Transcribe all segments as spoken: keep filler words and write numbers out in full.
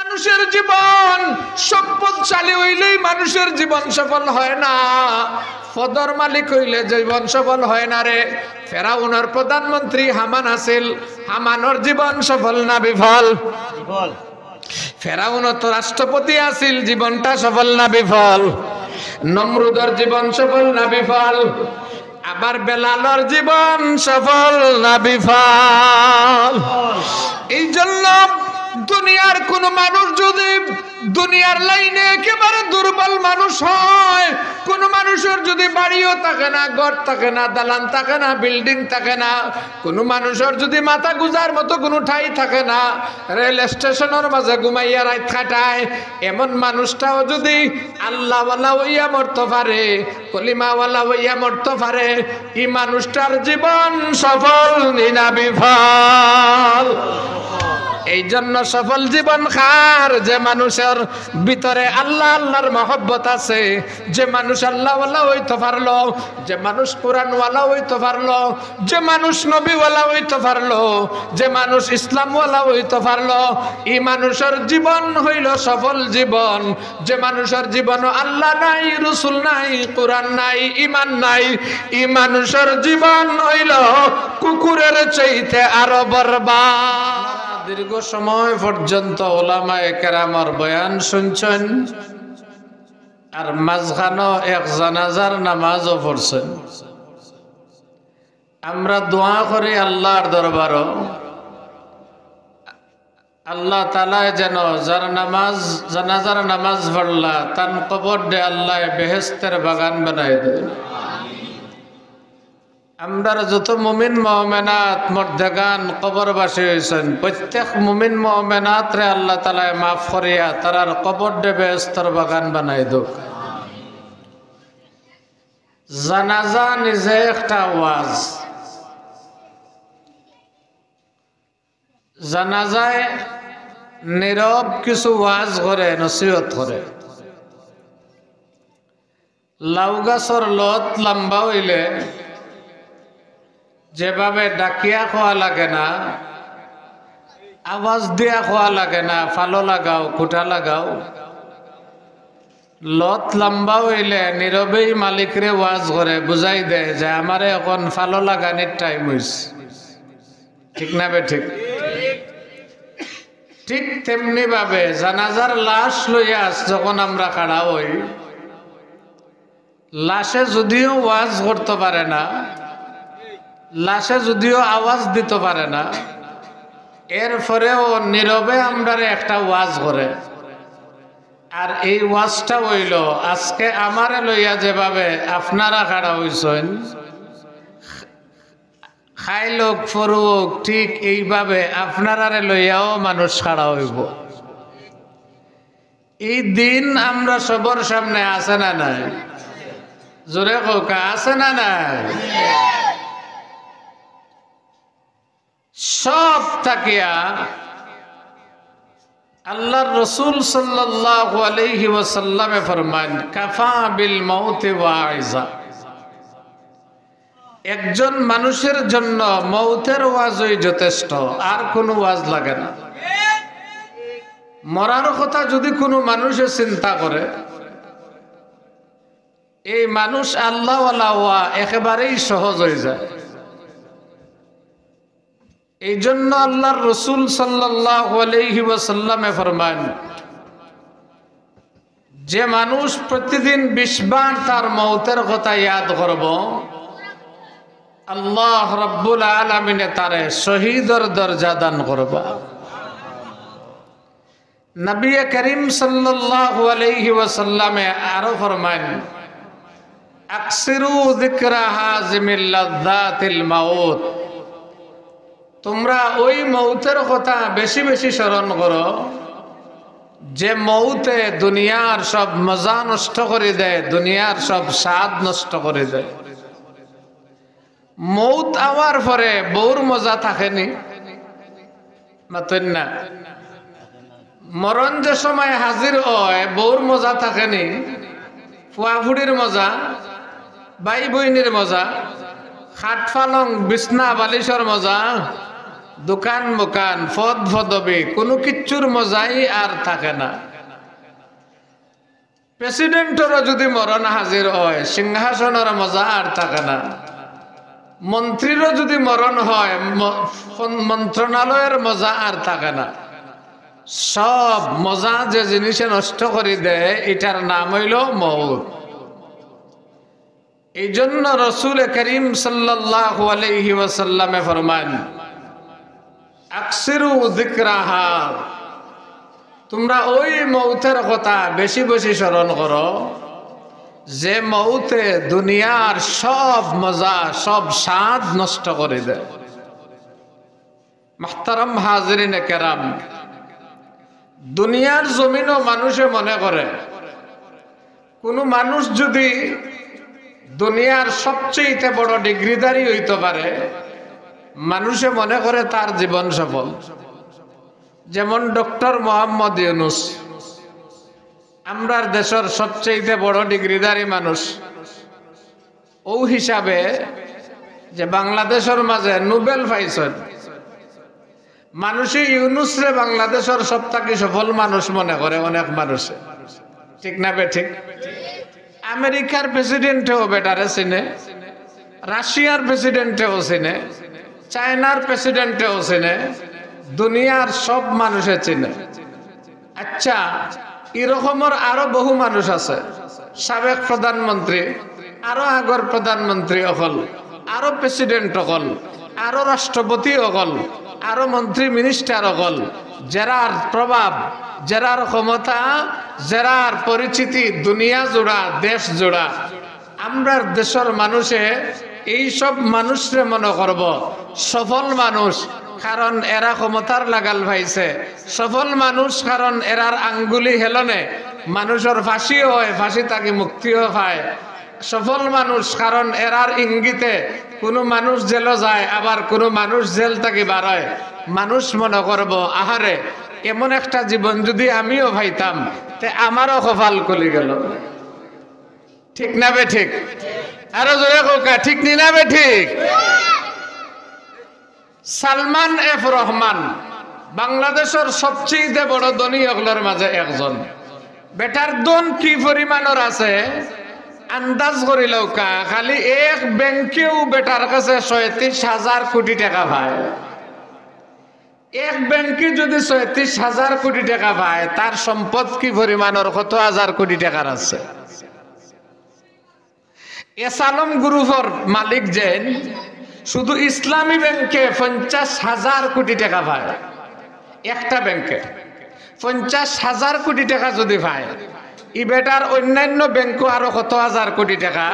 মানুষের জীবন, সম্পদশালী অইলেই মানুষের জীবন সফল হয় না, পদর মালিক অইলে জীবন সফল হয় না রে। ফেরাউনর প্রধানমন্ত্রী হামান আছিল, হামানর জীবন সফল না বিফল? ফেরাউন তো রাষ্ট্রপতি আছিল, জীবনটা সফল না বিফল? নমরুদর জীবন সফল না বিফল? আবার বেলালর জীবন সফল না বিফল? এই জন্য দুনিয়ার কোনো মানুষ যদি দুনিয়ার লাইনে একেবারে দুর্বল মানুষ হয়, কোনো মানুষের যদি বাড়িও থাকে না, ঘর থাকে না, দালান থাকে না, বিল্ডিং থাকে না, কোনো মানুষের যদি মাথা গুজার মতো কোনো ঠাই থাকে না, রেল স্টেশনের মাঝে ঘুমাইয়া রাইত কাটায়, এমন মানুষটাও যদি আল্লাহওয়ালা অইয়া মরতে পারে, কলিমাওয়ালা অইয়া মরতে পারে, ই মানুষটার জীবন সফল নি না বিফল? এই জন্য সফল জীবন কার? যে মানুষের ভিতরে আল্লাহ, আল্লাহর মহব্বত আছে, যে মানুষ আল্লাহওয়ালা অইতে পারলো, যে মানুষ কোরআনওয়ালা অইতে পারলো, যে মানুষ নবীওয়ালা অইতে পারলো, যে মানুষ ইসলামওয়ালা অইতে পারলো, ই মানুষের জীবন হইল সফল জীবন। যে মানুষের জীবনও আল্লাহ নাই, রসুল নাই, কোরআন নাই, ইমান নাই, ই মানুষের জীবন হইল কুকুরের চাইতে আরো বরবাদ। দীর্ঘ সময় পর্যন্ত ওলামায়ে কেরামর বয়ান শুনছেন, আর মাঝখানো এক জানাজার নামাজও পড়ছেন। আমরা দোয়া করি আল্লাহর দরবারও, আল্লাহ তাআলায় যেন যার নামাজ, জানাজার নামাজ পড়লা, তান কবররে আল্লাহ বেহেশতের বাগান বানাই দেন। আমরার যত মুমিন মুমিনাত মর্দেগান কবরবাসী হইছেন, প্রত্যেক মুমিন মুমিনাতরে আল্লাহ তাআলায় মাফ করিয়া তারার কবররে বেহেশতের বাগান বানাই দেউক। জানাজা নিজে একটা ওয়াজ। জানাজায় নীরব কিছু ওয়াজ করে, নসিহত করে। লাউ গাছর লত লম্বা অইলে যেভাবে ডাকিয়া কওয়া লাগে না, আওয়াজ দিয়া কওয়া লাগে না, ফালো লাগাও, খুঁটা লাগাও, লত লম্বা অইলে নীরবেই মালিকরে ওয়াজ করে, বুঝাই দেয় যে আমারে এখন ফালো লাগানির টাইম অইছে। ঠিক না বেঠিক? ঠিক তেমনি ভাবে জানাজার লাশ লইয়া যখন আমরা খাড়া অই, লাশে যদিও ওয়াজ করতে পারে না, লাশে যদিও আওয়াজ দিতে পারে না, এরপরেও নীরবে আমরারে একটা ওয়াজ করে। আর এই ওয়াজটা অইল, আজকে আমারে লইয়া যেভাবে আপনারা খাড়া অইছেন, খাইল অউক, ফরু অউক, ঠিক এইভাবে আপনারারে লইয়াও মানুষ খাড়া অইব। এই দিন আমরা সবার সামনে আছে না নাই? জোরে কউক্কা, আছে না নাই? সব থাকিয়া আল্লাহর রসুল সাল্লাল্লাহু আলাইহি ওয়াসাল্লামে ফরমাইন, "কাফা বিল মাউতি ওয়াইজা।" একজন মানুষের জন্য মউতের ওয়াজই যথেষ্ট, আর কোনো ওয়াজ লাগে না। মরার কথা যদি কোনো মানুষে চিন্তা করে, এই মানুষ আল্লাহওয়ালা হওয়া একেবারেই সহজ হয়ে যায়। এই জন্য আল্লাহর রসুল সাল্লাল্লাহু আলাইহি ওয়াসাল্লামে ফরমান, যে মানুষ প্রতিদিন বিশ বার তার মউতের কথা ইয়াদ করব, আল্লাহ রাব্বুল আলামিনে তারে শহীদর দরজা দান করবা। নবী করিম সাল্লাল্লাহু আলাইহি ওয়াসাল্লামে আরো ফরমান, "আকসিরু যিকরা হাজিমিল লাযযাতিল মাউত।" তোমরা ওই মউতের কথা বেশি বেশি স্মরণ করো, যে মউতে দুনিয়ার সব মজা নষ্ট করে দেয়, দুনিয়ার সব স্বাদ নষ্ট করে দেয়। মউত আওয়ার পরে বউর মজা থাকেনি? মাতইন না। মরণ যে সময় হাজির হয়, বউর মজা থাকেনি? ফুয়াফুড়ির মজা, ভাই বইনির মজা, খাট পালং বিছনা বালিশর মজা, দোকান মোকান, পদ পদবি, কোনো কিচ্ছুর মজাই আর থাকে না। প্রেসিডেন্টরও যদি মরণ হাজির হয়, সিংহাসনর মজা আর থাকে না। মন্ত্রীরও যদি মরণ হয়, ম-, ফন-, মন্ত্রণালয়ের মজা আর থাকে না। সব মজা যে জিনিসে নষ্ট করি দেয়, এটার নাম অইলো মউত। এই জন্য রসুল করিম সাল্লাল্লাহু আলাইহি ওয়াসাল্লামে ফরমান, "আকসিরু যিকরাহা", তোমরা ওই মউতের কথা বেশি বেশি স্মরণ করো, যে মউতে দুনিয়ার সব মজা, সব স্বাদ নষ্ট করি দেয়। মুহতারাম হাজিরিনে কেরাম, দুনিয়ার জমিনও মানুষে মনে করে, কোনো মানুষ যদি দুনিয়ার সবচেয়ে বড় ডিগ্রিধারী হইতে পারে, মানুষে মনে করে তার জীবন সফল। যেমন ডক্টর মোহাম্মদ ইউনুস, আমরার দেশর সবচেয়ে বড় ডিগ্রিধারী মানুষ। ও হিসাবে যে বাংলাদেশর মাঝে নোবেল পাইছইন, মানুষে ইউনুসরে বাংলাদেশর সব থাকি সফল মানুষ মনে করে অনেক মানুষে, ঠিক না বেঠিক? আমেরিকার প্রেসিডেন্টেও বেটারে চিনে, রাশিয়ার প্রেসিডেন্টেও চিনে, চায়নার প্রেসিডেন্টেও চিনে, দুনিয়ার সব মানুষে চিনে। আচ্ছা, এরকমর আরো বহু মানুষ আছে, সাবেক প্রধানমন্ত্রী, আরো আগর প্রধানমন্ত্রী অকল, আরো প্রেসিডেন্ট অকল, আরো রাষ্ট্রপতি অকল, আরো মন্ত্রী মিনিস্টার অকল, যেরার প্রভাব, যেরার ক্ষমতা, যেরার পরিচিতি দুনিয়া জুড়া, দেশ জুড়া। আমরার দেশর মানুষে এই সব মানুষরে মনে করব সফল মানুষ, কারণ এরা ক্ষমতার লাগাল পাইছে। সফল মানুষ, কারণ এরার আঙ্গুলি হেলনে মানুষর ফাঁসিও হয়, ফাঁসি থাকি মুক্তিও পায়। সফল মানুষ, কারণ এরার ইঙ্গিতে কোনো মানুষ জেলও যায়, আবার কোনো মানুষ জেল থাকি বারয়। মানুষ মনে করব, "আহারে, এমন একটা জীবন যদি আমিও পাইতাম, তে আমারও কপাল খুলি গেল।" ঠিক না বেঠিক? আরো জোরে কউক্কা, ঠিক নি না বেঠিক? সালমান এফ রহমান বাংলাদেশর সবচেয়ে বড় ধনী অকলর মাঝে একজন। বেটার ধন কি পরিমাণর আছে, আন্দাজ করি লউক্কা, খালি এক ব্যাংকেউ বেটার কাছে ছয়ত্রিশ হাজার কোটি টেকা পায়। এক ব্যাংকে যদি ছয়ত্রিশ হাজার কোটি টেকা পায়, তার সম্পদ কি পরিমাণর, কত হাজার কোটি টেকার আছে? এস আলম গ্রুপর মালিক যেইন, শুধু ইসলামী ব্যাংকে পঞ্চাশ হাজার কোটি টেকা পায়। একটা ব্যাংকে পঞ্চাশ হাজার কোটি টেকা যদি পায়, ই বেটার অন্যান্য ব্যাংকও আরো কত হাজার কোটি টেকা,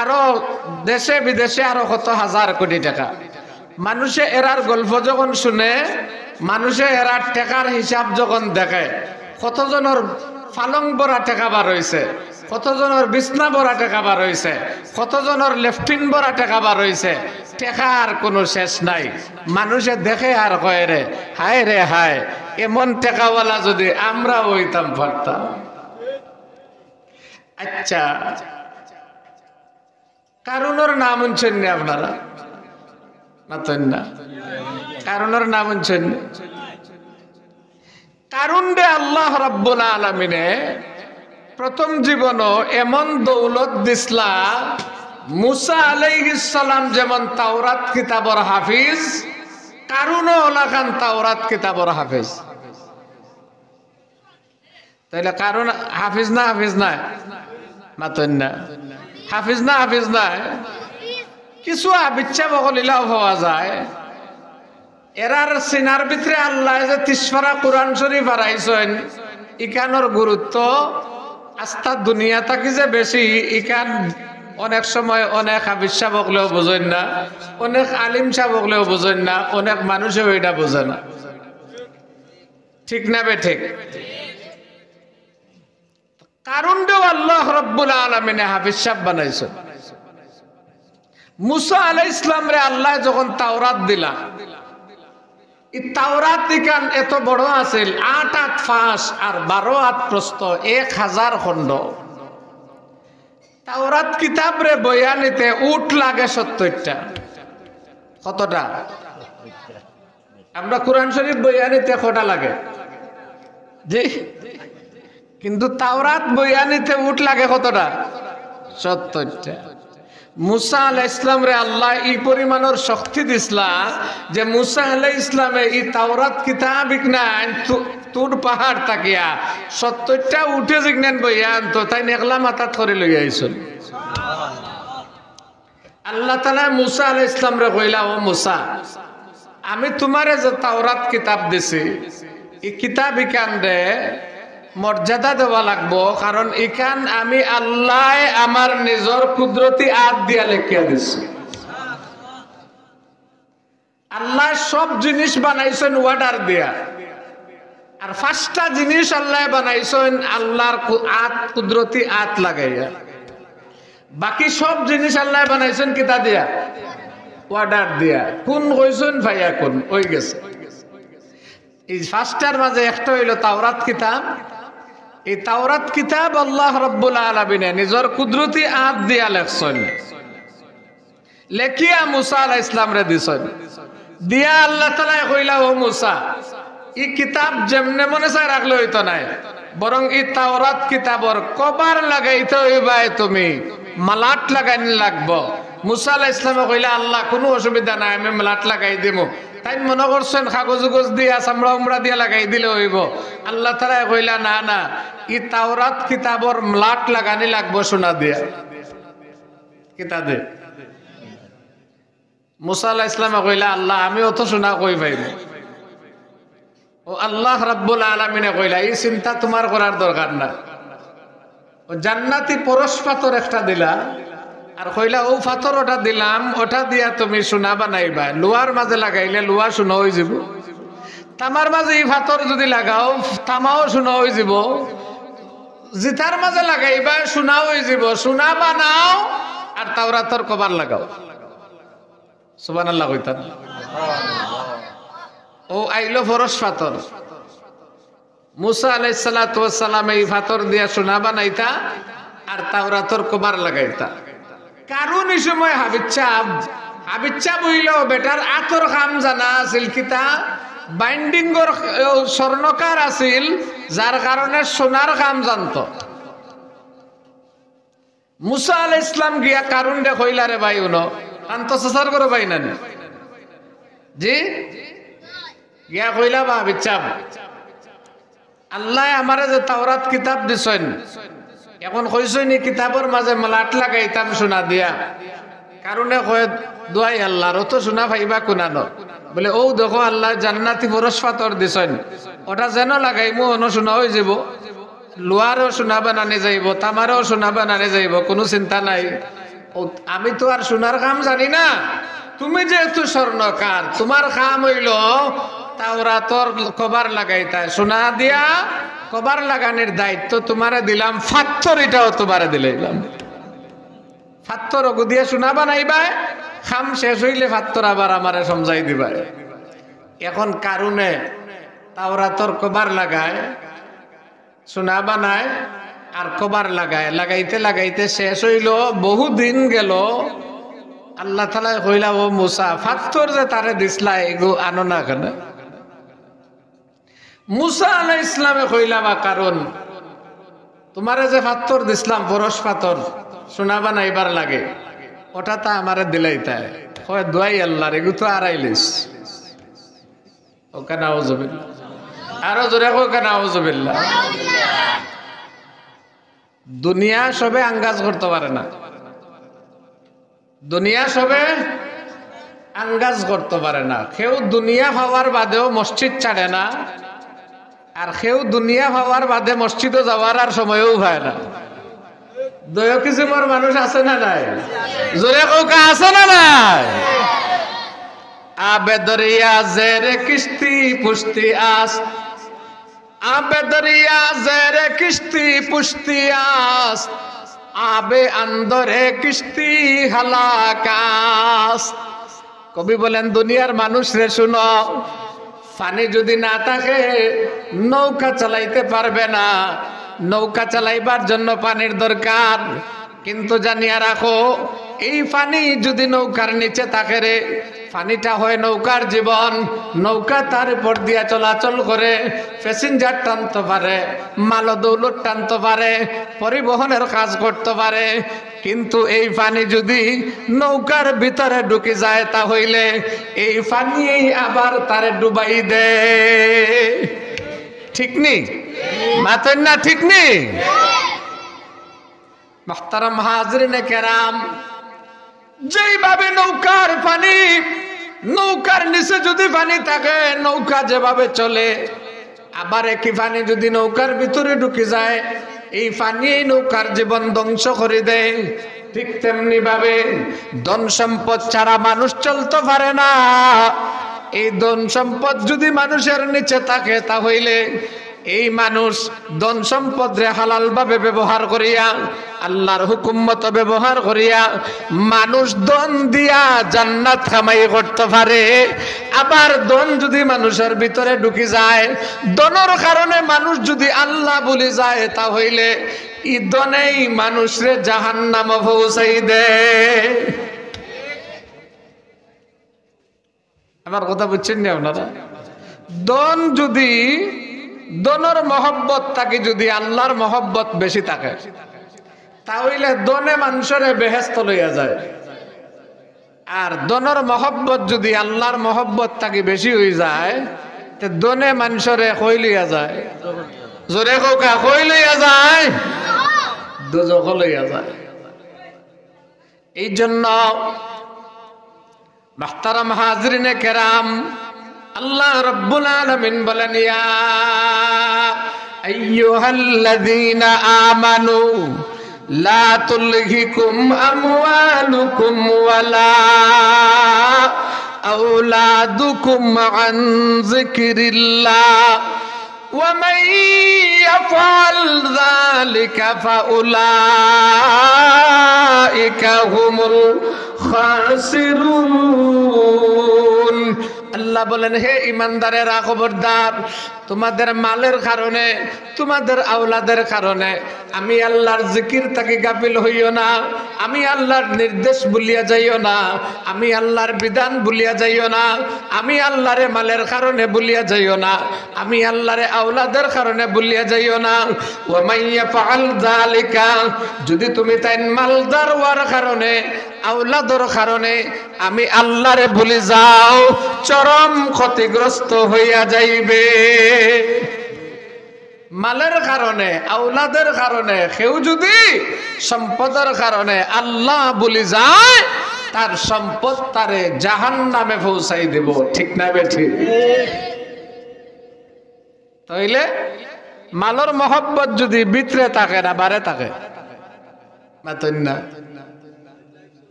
আরো দেশে বিদেশে আরো কত হাজার কোটি টেকা। মানুষে এরার গল্প যখন শুনে, মানুষে এরার টেকার হিসাব যখন দেখে, কতজনর পালং ভরা টেকা বার অইছে, কতজনর বিছনা ভরা টেকা বার অইছে, কতজনর লেট্রিন ভরা টেকা বার অইছে, টেকার কোনো শেষ নাই। মানুষে দেখে আর কয় রে, "হায় রে হায়, এমন টেকাওয়ালা যদি আমরাও অইতাম পারতাম।" আচ্ছা, কারুনর নাম হুনছইন নি আপনারা? মাতইন না। কারুনর নাম হুনছইন নি? কারুনরে আল্লাহ রাব্বুল আলামিনে প্রথম জীবনও এমন দৌলত দিছলা, মুসা আলাইহিস সালাম যেমন তাওরাত কিতাবর হাফিজ, কারুনও অলাখান তাওরাত কিতাবর হাফিজ। তাইলে কারুন হাফিজ না, হাফিজ নায়? মাতইন না। হাফিজ না, হাফিজ নায়? কিছু হাফিজ সাব অকল ইলাও পাওয়া যায়। এরার সিনার ভিতরে আল্লায় যে তিরিশ পারা কোরআন শরীফ হারাইছইন, ইখানর গুরুত্ব আস্তা দুনিয়া থাকি যে বেশি, ইখান অনেক সময় অনেক হাফিজ সাব অকলেও বুঝইন না, অনেক আলিম সাব অকলেও বুঝইন না, অনেক মানুষেও ইটা বুঝে না। ঠিক না বেঠিক? কারুনরেও আল্লাহ রাব্বুল আলামিনে হাফিজ সাব বানাইছইন। মুসা আলাইহিস সালামরে আল্লায় যখন তাওরাত দিলা, ই তাওরাত ইখান এত বড় আছিল, আট আত ফাঁস আর বারো আত প্রস্থ, এক হাজার খণ্ড। তাওরাত কিতাবরে বইয়া নিতে উট লাগে সত্তইরটা। কতটা? আমরা কোরআন শরীফ বইয়া নিতে কটা লাগে? জি। কিন্তু তাওরাত বইয়া নিতে উট লাগে কতটা? সত্তরটা। মুসা আলাইহিস সালামরে আল্লায় ই পরিমাণর শক্তি দিছলা যে মুসা আলাইহিস সালামে ই তাওরাত কিতাব ইকনাইন তু-, তুর পাহাড় থাকিয়া সত্তরটা উটে যেগনাইন বইয়া আনতো, তাইন একলা মাথাত করি লইয়া আইছইন। আল্লাহ তাআলায় মুসা আলাইহিস সালামরে কইলা, "ও মুসা, আমি তুমারে যে তাওরাত কিতাব দিছি, ই কিতাব ইকানরে মর্যাদা দেওয়া লাগবো, কারণ ইকান আমি আল্লায় আমার নিজর কুদরতি আত দিয়া লেখিয়া দিছি।" আল্লায় সব জিনিস বানাইছইন order দিয়া, আর পাঁচটা জিনিস আল্লায় বানাইছইন আল্লার কু-, আত, কুদরতি আত লাগাইয়া। বাকি সব জিনিস আল্লায় বানাইছইন কিতা দিয়া? Order দিয়া। কুন কইছইন ফায়াকুন, অইগেছে। ই পাঁচটার মাঝে একটা অইলো তাওরাত কিতাব। ই তাওরাত কিতাব আল্লাহ রাব্বুল আলামিনে নিজর কুদরতি আত দিয়া লেখছইন। লেখিয়া মুসা আলাইহিস সালামরে দিছইন। দিয়া আল্লাহ তাআলায় কইলা, "ও মুসা, ই কিতাব যেমনে মনে চায় রাখলে অইতো নায়, বরং ই তাওরাত কিতাবর cover লাগাইতে অইবায় তুমি, মালাট লাগানি লাগবো।" মুসা আলাইহিস সালামে কইলা, "আল্লাহ, কুনু অসুবিধা নাই, আমি মালাট লাগাই দিমু।" তাইন মনে করছইন কাগজ উগজ দিয়া, চামড়া উমড়া দিয়া লাগাই দিলে অইবো। আল্লাহ তাআলায় কইলা, "না, না, ই তাওরাত কিতাবর মালাট লাগানি লাগবো সোনা দিয়া।" কিতা দে? মুসা আলাইহিস সালামে কইলা, "আল্লাহ, আমি অত সোনা কই পাইমু?" ও আল্লাহ রাব্বুল আলামিনে কইলা, "ই চিন্তা তুমার করার দরকার না।" ও জান্নাতি পরশ পাথর একটা দিলা, আর কইলা, "অউ পাথর অটা দিলাম, অটা দিয়া তুমি সোনা বানাইবায়, লোয়ার মাঝে লাগাইলে লোয়া সোনা অইযিবো, তামার মাঝে ই পাথর যুদি লাগাও, তামাও সোনা অইযিবো, যেতার মাঝে লাগাইবায় সোনা অইযিবো, সোনা বানাও আর তাওরাতর cover লাগাও।" সুবহানাল্লাহ কইতা না? অউ আইলো পরশ পাথর। মুসা আলাইহিস সালাতু ওয়াস সালামে ই পাথর দিয়া সোনা বানাইতা আর তাওরাতর cover লাগাইতা। কারণ ই সময় হাফিজ সাব, হাফিজ সাব অইলো বেটার আতর কাম জানা আছিল কিতা, binding-র, অউ, স্বর্ণকার আছিল, যার কারণে সোনার কাম জানতো। মুসা আলাইহিস সালাম গিয়া কারুনরে কইলা, "রে ভাই, হুনো, কান্ত চাচার ঘরো ভাই নানি?" জি? গিয়া কইলা, "বা, হাফিজ সাব, আল্লায় আমারে যে তাওরাত কিতাব দিছইন, এখন কইছইন ই কিতাবর মাঝে মালাট লাগাইতাম সোনা দিয়া।" কারুনে কয়, "দোয়াই আল্লার, অত সোনা পাইবা কুনানো?" বলে, "অউ দেখো, আল্লায় জান্নাতি পরশ পাথর দিছইন, অটা যেনো লাগাইমু, অনো সোনা অইযিবো।" লোয়ারও সোনা বানানি যাইবো, তামারও সোনা বানানি যাইবো, কুনু চিন্তা নাই। ও, আমি তো আর সোনার কাম জানি না। তুমি যেহেতু স্বর্ণকার, তুমার কাম অইলো তাওরাতর cover লাগাইতায়। সোনা দিয়া cover লাগানির দায়িত্ব তুমারে দিলাম, পাত্থর ইটাও তুমারে দিলাইলাম। পাত্থর অগু দিয়া সোনা বানাইবায়, কাম শেষ অইলে পাত্থর আবার আমারে সমজাই দিবায়। এখন কারুনে তাওরাতর cover লাগায়, সোনা বানায় আর cover লাগায়, লাগাইতে লাগাইতে শেষ অইলো, বহুদিন গেলো। আল্লাহ তাআলায় কইলা, "ও মুসা, পাত্থর যে তারে দিছলায়, ইগু আনো না কেনে?" মুসা আলাইহিস সালামে কইলা, "বা কারুন, তুমারে যে পাত্থর দিছলাম, পরশ পাথর, সোনা বানাইবার লাগি, অটা তা আমারে দিলাইতায়।" কয়, "দোয়াই আল্লার, ইগু তো আড়াই লিস।" কউক্কা নাউজুবিল্লাহ। আরো জোরে কউক্কা নাউজুবিল্লাহ। দুনিয়া সবে আঙ্গাজ করতো পারে না, দুনিয়া সবে আঙ্গাজ করতো পারে না। কেউ দুনিয়া পাওয়ার বাদেও মসজিদ ছাড়ে না, আর কেউ দুনিয়া পাওয়ার বাদে মসজিদো যাওয়ার আর সময়ও পায় না। দুইও কিসিমর মানুষ আছে না নাই? জোরে কউক্কা, আছে না নাই? আবে দরিয়া জেরে কিস্তি পুস্তি আস্ত, আবে দরিয়া জেরে কিস্তি পুস্তি আস্ত, আবে আন্দরে কিস্তি হালাক আস্ত। কবি বলেন, দুনিয়ার মানুষরে শুনো, পানি যদি না থাকে, নৌকা চালাইতে পারবে না। নৌকা চালাইবার জন্য পানির দরকার, কিন্তু জানিয়া রাখো, এই পানি যদি নৌকার নিচে থাকে রে, পানিটা হয় নৌকার জীবন। নৌকা তার উপর দিয়া চলাচল করে, প্যাসেঞ্জার টানতে পারে, মাল দৌলত টানতে পারে, পরিবহনের কাজ করতে পারে। কিন্তু এই পানি যদি নৌকার ভিতরে ঢুকি যায়, তা হইলে এই পানিয়েই আবার তারে ডুবাই দেয়। ঠিক নি? মাতইন না, ঠিক নি? মুহতারাম হাজিরিনে কেরাম, যেইভাবে নৌকার পানি, নৌকার নিচে যদি পানি থাকে, নৌকা যেভাবে চলে, আবার একই পানি যদি নৌকার ভিতরে ঢুকি যায়, এই পানি এই নৌকার জীবন ধ্বংস করে দেয়। ঠিক তেমনি ভাবে ধন সম্পদ ছাড়া মানুষ চলতে পারে না। এই ধন সম্পদ যদি মানুষের নিচে থাকে, তা হইলে এই মানুষ ধন সম্পদরে হালালভাবে ব্যবহার করিয়া, আল্লাহর হুকুম মতো ব্যবহার করিয়া, মানুষ ধন দিয়া জান্নাত কামাই করতে পারে। আবার ধন যদি মানুষের ভিতরে ঢুকি যায়, ধনর কারণে মানুষ যদি আল্লাহ ভুলি যায়, তা হইলে ই ধনেই মানুষরে জাহান্নামে পৌঁছাই দেয়। আমার কথা বুঝছেন নি আপনারা? ধন যদি, ধনর মহব্বত থাকি যদি আল্লাহর মহব্বত বেশি থাকে, তা হইলে ধনে মানুষরে বেহেস্ত লইয়া যায়। আর ধনর মহব্বত যদি আল্লাহর মহব্বত থাকি বেশি হয়ে যায়, তে ধনে মানুষরে কই লইয়া যায়? জোরে কউক্কা, কই লইয়া যায়? দোজখো লইয়া যায়। এই জন্য মুহতারাম হাজিরিনে কেরাম, আল্লাহ রাব্বুল আলামিন বলেন, ইয়া আইয়ুহাল্লাযীনা আমানু লা তুলহিকুম আমওয়ালুকুম ওয়ালা আওলাদুকুম আন যিকরিল্লাহ। ومن يفعل ذلك فأولئك هم الخاسرون। আল্লাহ বলেন, হে ইমানদারেরা, খবরদার, তোমাদের মালের কারণে, তোমাদের আওলাদের কারণে আমি আল্লাহর জিকির থাকি গাফিল হইও না, আমি আল্লাহর নির্দেশ ভুলিয়া যাইও না, আমি আল্লাহর বিধান ভুলিয়া যাইও না, আমি আল্লাহরে মালের কারণে ভুলিয়া যাইও না, আমি আল্লাহরে আওলাদের কারণে ভুলিয়া যাইও না। ওয়া মান ইয়াফআল যালিকা, যদি তুমি তাইন মালদার হওয়ার কারণে, আওলাদর কারণে আমি আল্লাহরে ভুলি যাও, চরম ক্ষতিগ্রস্ত হইয়া যাইবে। মালের কারণে, আওলাদের কারণে, কেউ যদি সম্পদর কারণে আল্লাহ ভুলি যায়, তার সম্পদ তারে জাহান্নামে পৌঁছাই দিব। ঠিক না বেঠিক? তাইলে মালর মহব্বত যদি ভিতরে থাকে না, বারে থাকে, মাতইন না।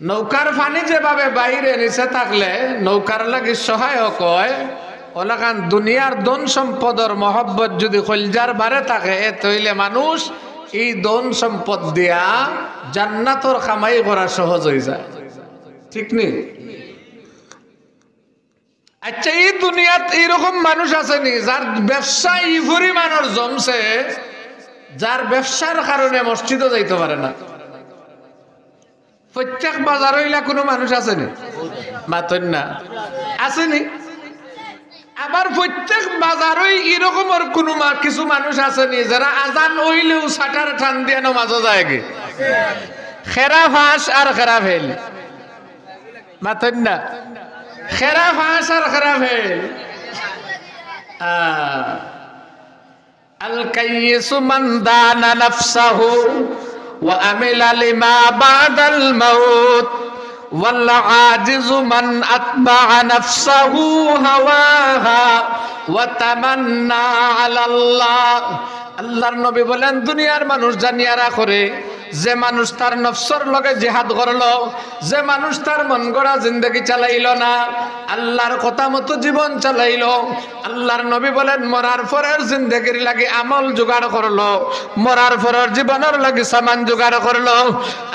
নৌকার পানি যেভাবে বাইরে নিচে থাকলে নৌকার লাগি সহায়ক হয়, অলাখান দুনিয়ার ধন সম্পদর মহব্বত যদি কলজার বারে থাকে, এ তইলে মানুষ এই ধন সম্পদ দিয়া জান্নাতর কামাই করা সহজ হয়ে যায়। ঠিক নি? আচ্ছা, এই দুনিয়াত এইরকম মানুষ আছে নি, যার ব্যবসা ই পরিমাণর জমছে, যার ব্যবসার কারণে মসজিদও যাইতে পারে না? প্রত্যেক বাজারো ইলা কোনো মানুষ আছে নি? মাতইন না। আছে নি? আবার প্রত্যেক বাজারো এরকমর কোনো মা-, কিছু মানুষ আছে নি, যারা আজান হইলেও শাটার টান দিয়া নমাজও যায়গি? খেরা ফাঁস আর খেরা ফেল। মাতইন না। খেরা ফাঁস আর খেরা ফেল। আহ। الكيس من دان نفسه وعمل لما بعد الموت والعاجز من أتبع نفسه هواها وتمنى على الله। আল্লাহর নবী বলেন, দুনিয়ার মানুষ জানিয়া রাখো রে, যে মানুষ তার নফসর লগে জিহাদ করলো, যে মানুষ তার মন গড়া জিন্দেগি চালাইল না, আল্লাহর কথা মতো জীবন চালাইল, আল্লাহর নবী বলেন, মরার পরের জিন্দেগির লাগি আমল জোগাড় করলো, মরার পরের জীবনের লাগি সামান জোগাড় করলো।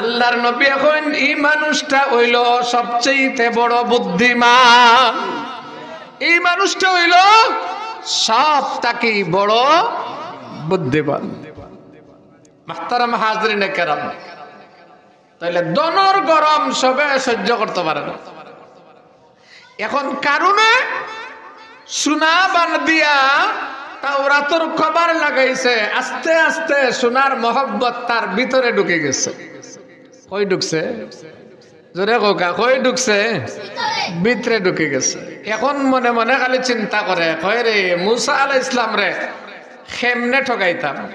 আল্লাহর নবী এখন এই মানুষটা হইল সবচেয়ে বড় বুদ্ধিমান, এই মানুষটা হইল সব থাকি বড় বুদ্ধিমান। মুহতারাম হাজিরিনে কেরাম, তাইলে ধনর গরম সবে সহ্য করতে পারে না। এখন কারুনে সোনা বান দিয়া তাওরাতর কভার লাগাইছে, আস্তে আস্তে সোনার মহব্বত তার ভিতরে ঢুকি গেছে। কই ঢুকছে? জোরে কউক্কা, কই ঢুকছে? ভিতরে ঢুকি গেছে। এখন মনে মনে খালি চিন্তা করে, কয়, "রে মুসা আলাইহিস সালাম রে, কেমনে ঠগাইতাম?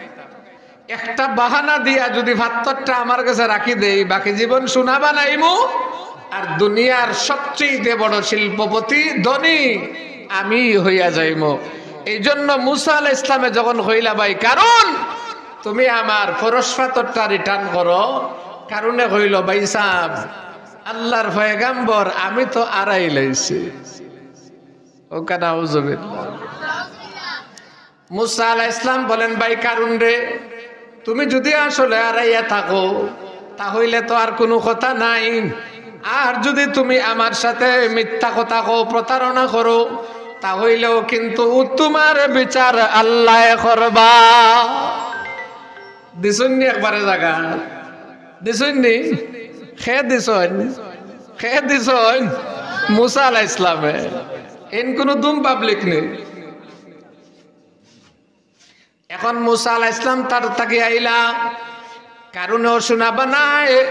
একটা বাহানা দিয়া যদি পাথরটা আমার গেছে রাখি দেই, বাকি জীবন সোনা বানাইমু, আর দুনিয়ার সবচেয়ে বড় শিল্পপতি, ধনী আমি হইয়া যাইমু।" এই জন্য মুসা আলাইহিস সালামে যখন কইলা, "ভাই কারুন, তুমি আমার পরশ পাথরটা রিটার্ন করো।" কারুনে কইল, "ভাই সাব, আল্লাহর পয়গাম্বর, আমি তো আড়াই লাইছি।" ও কানা উজুবিল্লাহ। মুসা আলাইহিস সালাম বলেন, "ভাই কারুন রে, তুমি যদি আসলে আড়াইয়া থাকো, তা হইলে তো আর কোনো কথা নাই। আর যদি তুমি আমার সাথে মিথ্যা কথা কও, প্রতারণা করো, তা হইলেও কিন্তু তোমার বিচার আল্লায় করবা।" দিছইন নি একবারে জাগা? দিছইন নি? কে দিছইন? কে দিছইন? মুসা আলাইহিস সালামে। এন কোনো দুম পাবলিক নেই। এখন মুসা আলাইহিস সালাম তার তাকি আইলা, কারুনেও সোনা বানায়,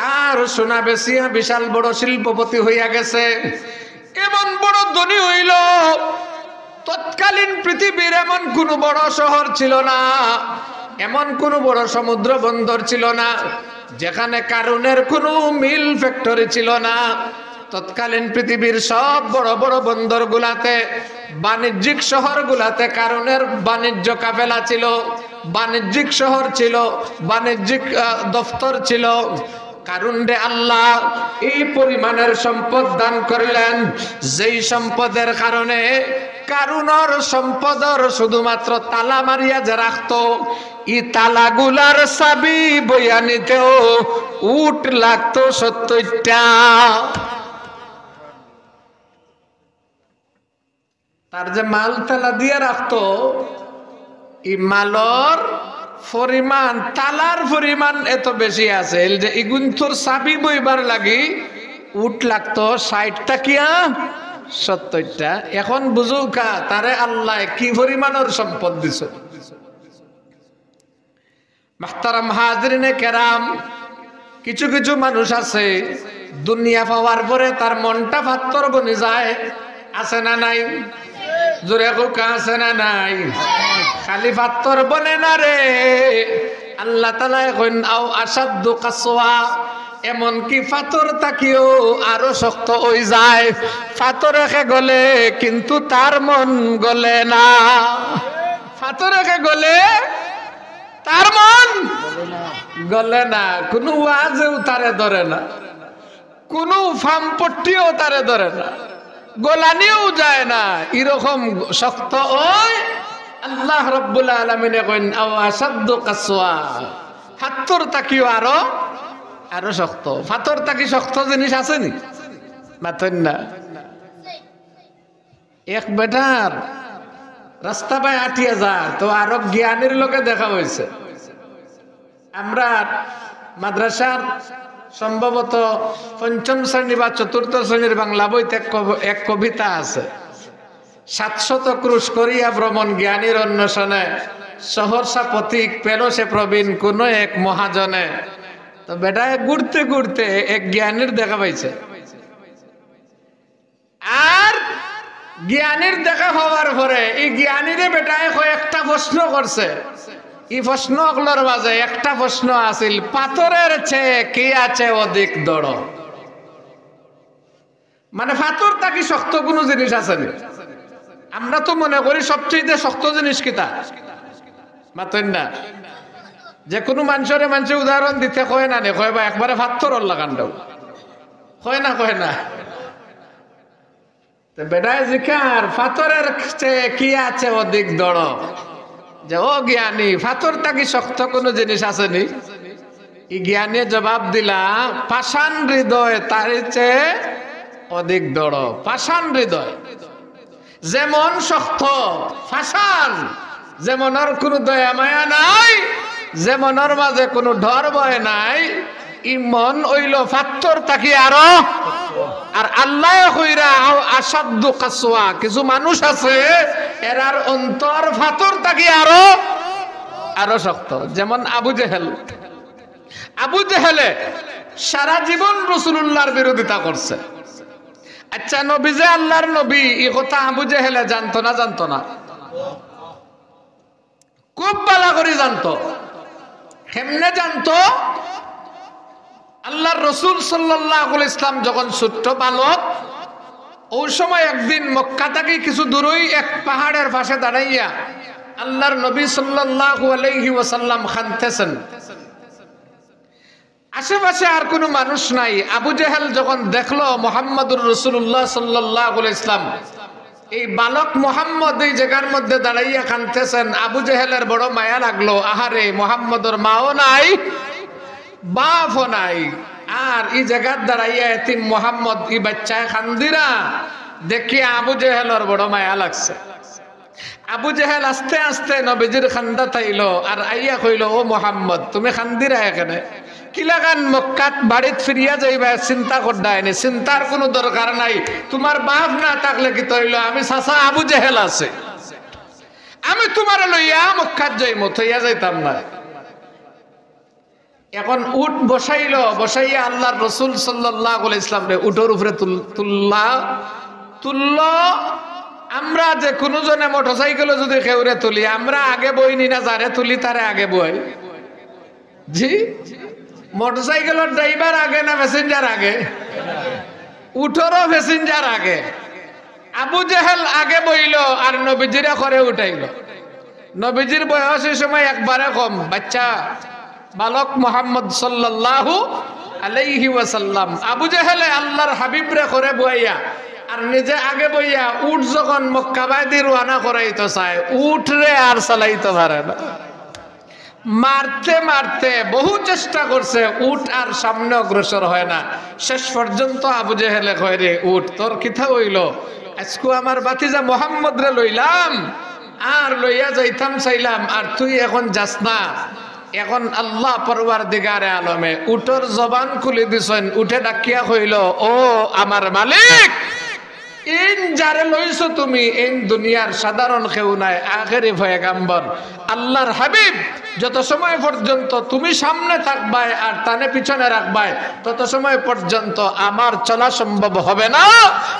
আর সোনা বেচিয়া বিশাল বড় শিল্পপতি হইয়া গেছে। এমন বড় ধনী হইল, তৎকালীন পৃথিবীর এমন কোনো বড় শহর ছিল না, এমন কোনো বড় সমুদ্র বন্দর ছিল না, যেখানে কারুনের কোনো মিল ফ্যাক্টরি ছিল না। তৎকালীন পৃথিবীর সব বড় বড় বন্দরগুলাতে, বাণিজ্যিক শহরগুলাতে কারুনের বাণিজ্য কাফেলা ছিল, বাণিজ্যিক শহর ছিল, বাণিজ্যিক, আহ, দফতর ছিল। কারুনরে আল্লাহ এই পরিমাণের সম্পদ দান করলেন, যেই সম্পদের কারণে কারুনর সম্পদর শুধুমাত্র তালা মারিয়া যে রাখতো, ই তালাগুলার চাবি বইয়া নিতেও উট লাগতো সত্তরটা। তার যে মাল তালা দিয়া রাখতো, ই মালর পরিমাণ, তালার পরিমাণ এত বেশি আছে, এই যে ইগুন্তর চাবি বইবার লাগি উট লাগতো ষাইট থাকিয়া সত্তরটা। এখন বুঝুক্কা, তারে আল্লায় কি পরিমাণর সম্পদ দিছে। মুহতারাম হাজিরিনে কেরাম, কিছু কিছু মানুষ আছে, দুনিয়া পাওয়ার পরে তার মনটা পাথর বনি যায়, আছে না নাই? জোরে কউক্কা, আছে না নাই? খালি পাথর বনে না রে, আল্লাহ তাআলায় কইন, "আও আশাদ্দু কাসওয়া", এমনকি পাথর থাকিও আরো শক্ত অই যায়। পাথর একে গলে, কিন্তু তার মন গলে না। পাথর একে গলে, তার মন গলে না, কোনো ওয়াজেও তারে ধরে না, কোনো ফামপট্টিও তারে ধরে না, গলানিও যায় না। এরকম শক্ত অই আল্লাহ রাব্বুল আলামিনে কইন, "আও আশাদ্দু কাসওয়া", পাথর থাকিও আরো, আরো শক্ত। পাথর থাকি শক্ত জিনিস আছে নি? মাতইন না। এক বেটার রাস্তা বায় আটিয়া যার, তো আরক জ্ঞানীর লগে দেখা অইছে। আমরা মাদ্রাসার সম্ভবত পঞ্চম শ্রেণী বা চতুর্থ শ্রেণীর বাংলা বইতে এক কব-, এক কবিতা আছে, "সাতশত ক্রোশ করিয়া ভ্রমণ জ্ঞানীর অন্বেষণে, সহসা পথিক পেল সে প্রবীণ কোনো এক মহাজনে।" তো বেটায় ঘুরতে ঘুরতে এক জ্ঞানীর দেখা পাইছে। আর জ্ঞানীর দেখা পাওয়ার পরে ই জ্ঞানীরে বেটায় কয়েকটা প্রশ্ন করছে। ই প্রশ্ন অকলর মাঝে একটা প্রশ্ন আছিল, "পাথরের চেয়ে কি আছে অধিক দৃঢ়?" মানে, পাথর থাকি শক্ত কোনো জিনিস আছে নি? আমরা তো মনে করি সবচেয়ে শক্ত জিনিস কিতা? মাতইন না। যে কোনো মানুষরে মানষে উদাহরণ দিতে কয় না নি, কয় বা একবারে পাথরর লাখান দেও। কয় না, কয় না। তো বেটায় জিকার, "পাথরের চেয়ে কি আছে অধিক দৃঢ়?" যে, "ও জ্ঞানী, পাথর থাকি শক্ত কোনো জিনিস আছে নি?" ই জ্ঞানীয়ে জবাব দিলা, "পাষাণ হৃদয় তার চেয়ে অধিক দৃঢ়।" পাষাণ হৃদয় যেমন শক্ত, পাষাণ, যে মনর কোনো দয়া মায়া নাই, যে মনর মাঝে কোনো ডর ভয় নাই, ই মন অইল পাথর থাকি আরো আর আল্লায় কইরা, "আও আশাদ্দু কাসওয়া", কিছু মানুষ আছে, এরার অন্তর ফাতর থাকি আরো, আরো শক্ত। যেমন আবু জেহেল। আবু জেহেলে সারা জীবন রাসূলুল্লাহর বিরোধিতা করছে। আচ্ছা, নবী যে আল্লাহর নবী, ই কথা আবু জেহেলে জানতো না, জানতো না? খুব ভালা করি জানতো। কেমনে জানতো? আল্লাহর রাসূল সাল্লাল্লাহু আলাইহি ওয়াসাল্লাম যখন ছোট্ট বালক, ওই সময় একদিন মক্কা থাকি কিছু দূরই এক পাহাড়ের পাশে দাঁড়াইয়া আল্লাহর নবী সাল্লাল্লাহু আলাইহি ওয়াসাল্লাম কানতেছেন। আশেপাশে আর কোনো মানুষ নাই। আবু জেহেল যখন দেখলো মুহাম্মাদুর রাসূলুল্লাহ সাল্লাল্লাহু আলাইহি ওয়াসাল্লাম, এই বালক মুহাম্মদ এই জায়গার মধ্যে দাঁড়াইয়া কানতেছেন, আবু জেহেলের বড় মায়া লাগলো। আহারে, মুহাম্মদর মাও নাই, বাপও নাই, আর এই জায়গার দাঁড়াইয়া এতিম মুহাম্মদ, এই বাচ্চায় কান্দিরা দেখিয়া আবু জেহেলর বড় মায়া লাগছে। আবু জেহেল আস্তে আস্তে নবীজির কান্দাত আইলো আর আইয়া কইলো, "ও মুহাম্মদ, তুমি কান্দিরায় কেনে? কিলাখান মক্কাত বাড়িত ফিরিয়া যাইবায়, চিন্তা কররায় নি? চিন্তার কোনো দরকার নাই। তুমার বাপ না থাকলে কিতা অইলো, আমি চাচা আবু জেহেল আছি। আমি তুমারে লইয়া মক্কাত যাইমু, থইয়া যাইতাম না।" এখন উট বসাইলো, বসাইয়া আল্লাহর রাসূল সাল্লাল্লাহু আলাইহি ওয়াসাল্লামরে উটর উপরে তুল-, তুললা, তুললো। আমরা যে কোনো জনে মোটরসাইকেলো যদি কেউরে তুলি, আমরা আগে বই নি না, যারে তুলি তারে আগে বই? জি, মোটরসাইকেলর ড্রাইভার আগে না প্যাসেঞ্জার আগে? উটরও প্যাসেঞ্জার আগে। আবু জেহেল আগে বইলো আর নবীজিরে করে উঠাইলো। নবীজির বয়স এই সময় একবারে কম, বাচ্চা বালক মুহাম্মদ সাল্লাল্লাহু আলাইহি ওয়াসাল্লাম। আবু জেহেলে আল্লাহর হাবিবরে করে বইয়া আর নিজে আগে বইয়া উট যখন মক্কাবায়দি রওয়ানা করাইতো চায়, উটরে আর চালাইতো পারে না। মারতে মারতে বহু চেষ্টা করছে, উট আর সামনে অগ্রসর হয় না। শেষ পর্যন্ত আবু জেহেলে কয়, "রে উট, তোর কিতা অইলো? আইজকু আমার ভাতিজা মুহাম্মদরে লইলাম, আর লইয়া যাইতাম চাইলাম, আর তুই এখন যাস না।" এখন আল্লাহ পরওয়ারদিগারে আলমে উটর জবান খুলি দিছইন, উটে ডাকিয়া কইলো, "ও আমার মালিক, এইন যারে লইছো তুমি, এইন দুনিয়ার সাধারণ কেউ নায়, আখেরি পয়গাম্বর, আল্লাহর হাবিব। যত সময় পর্যন্ত তুমি সামনে থাকবায় আর তানে পিছনে রাখবায়, তত সময় পর্যন্ত আমার চলা সম্ভব হবে না।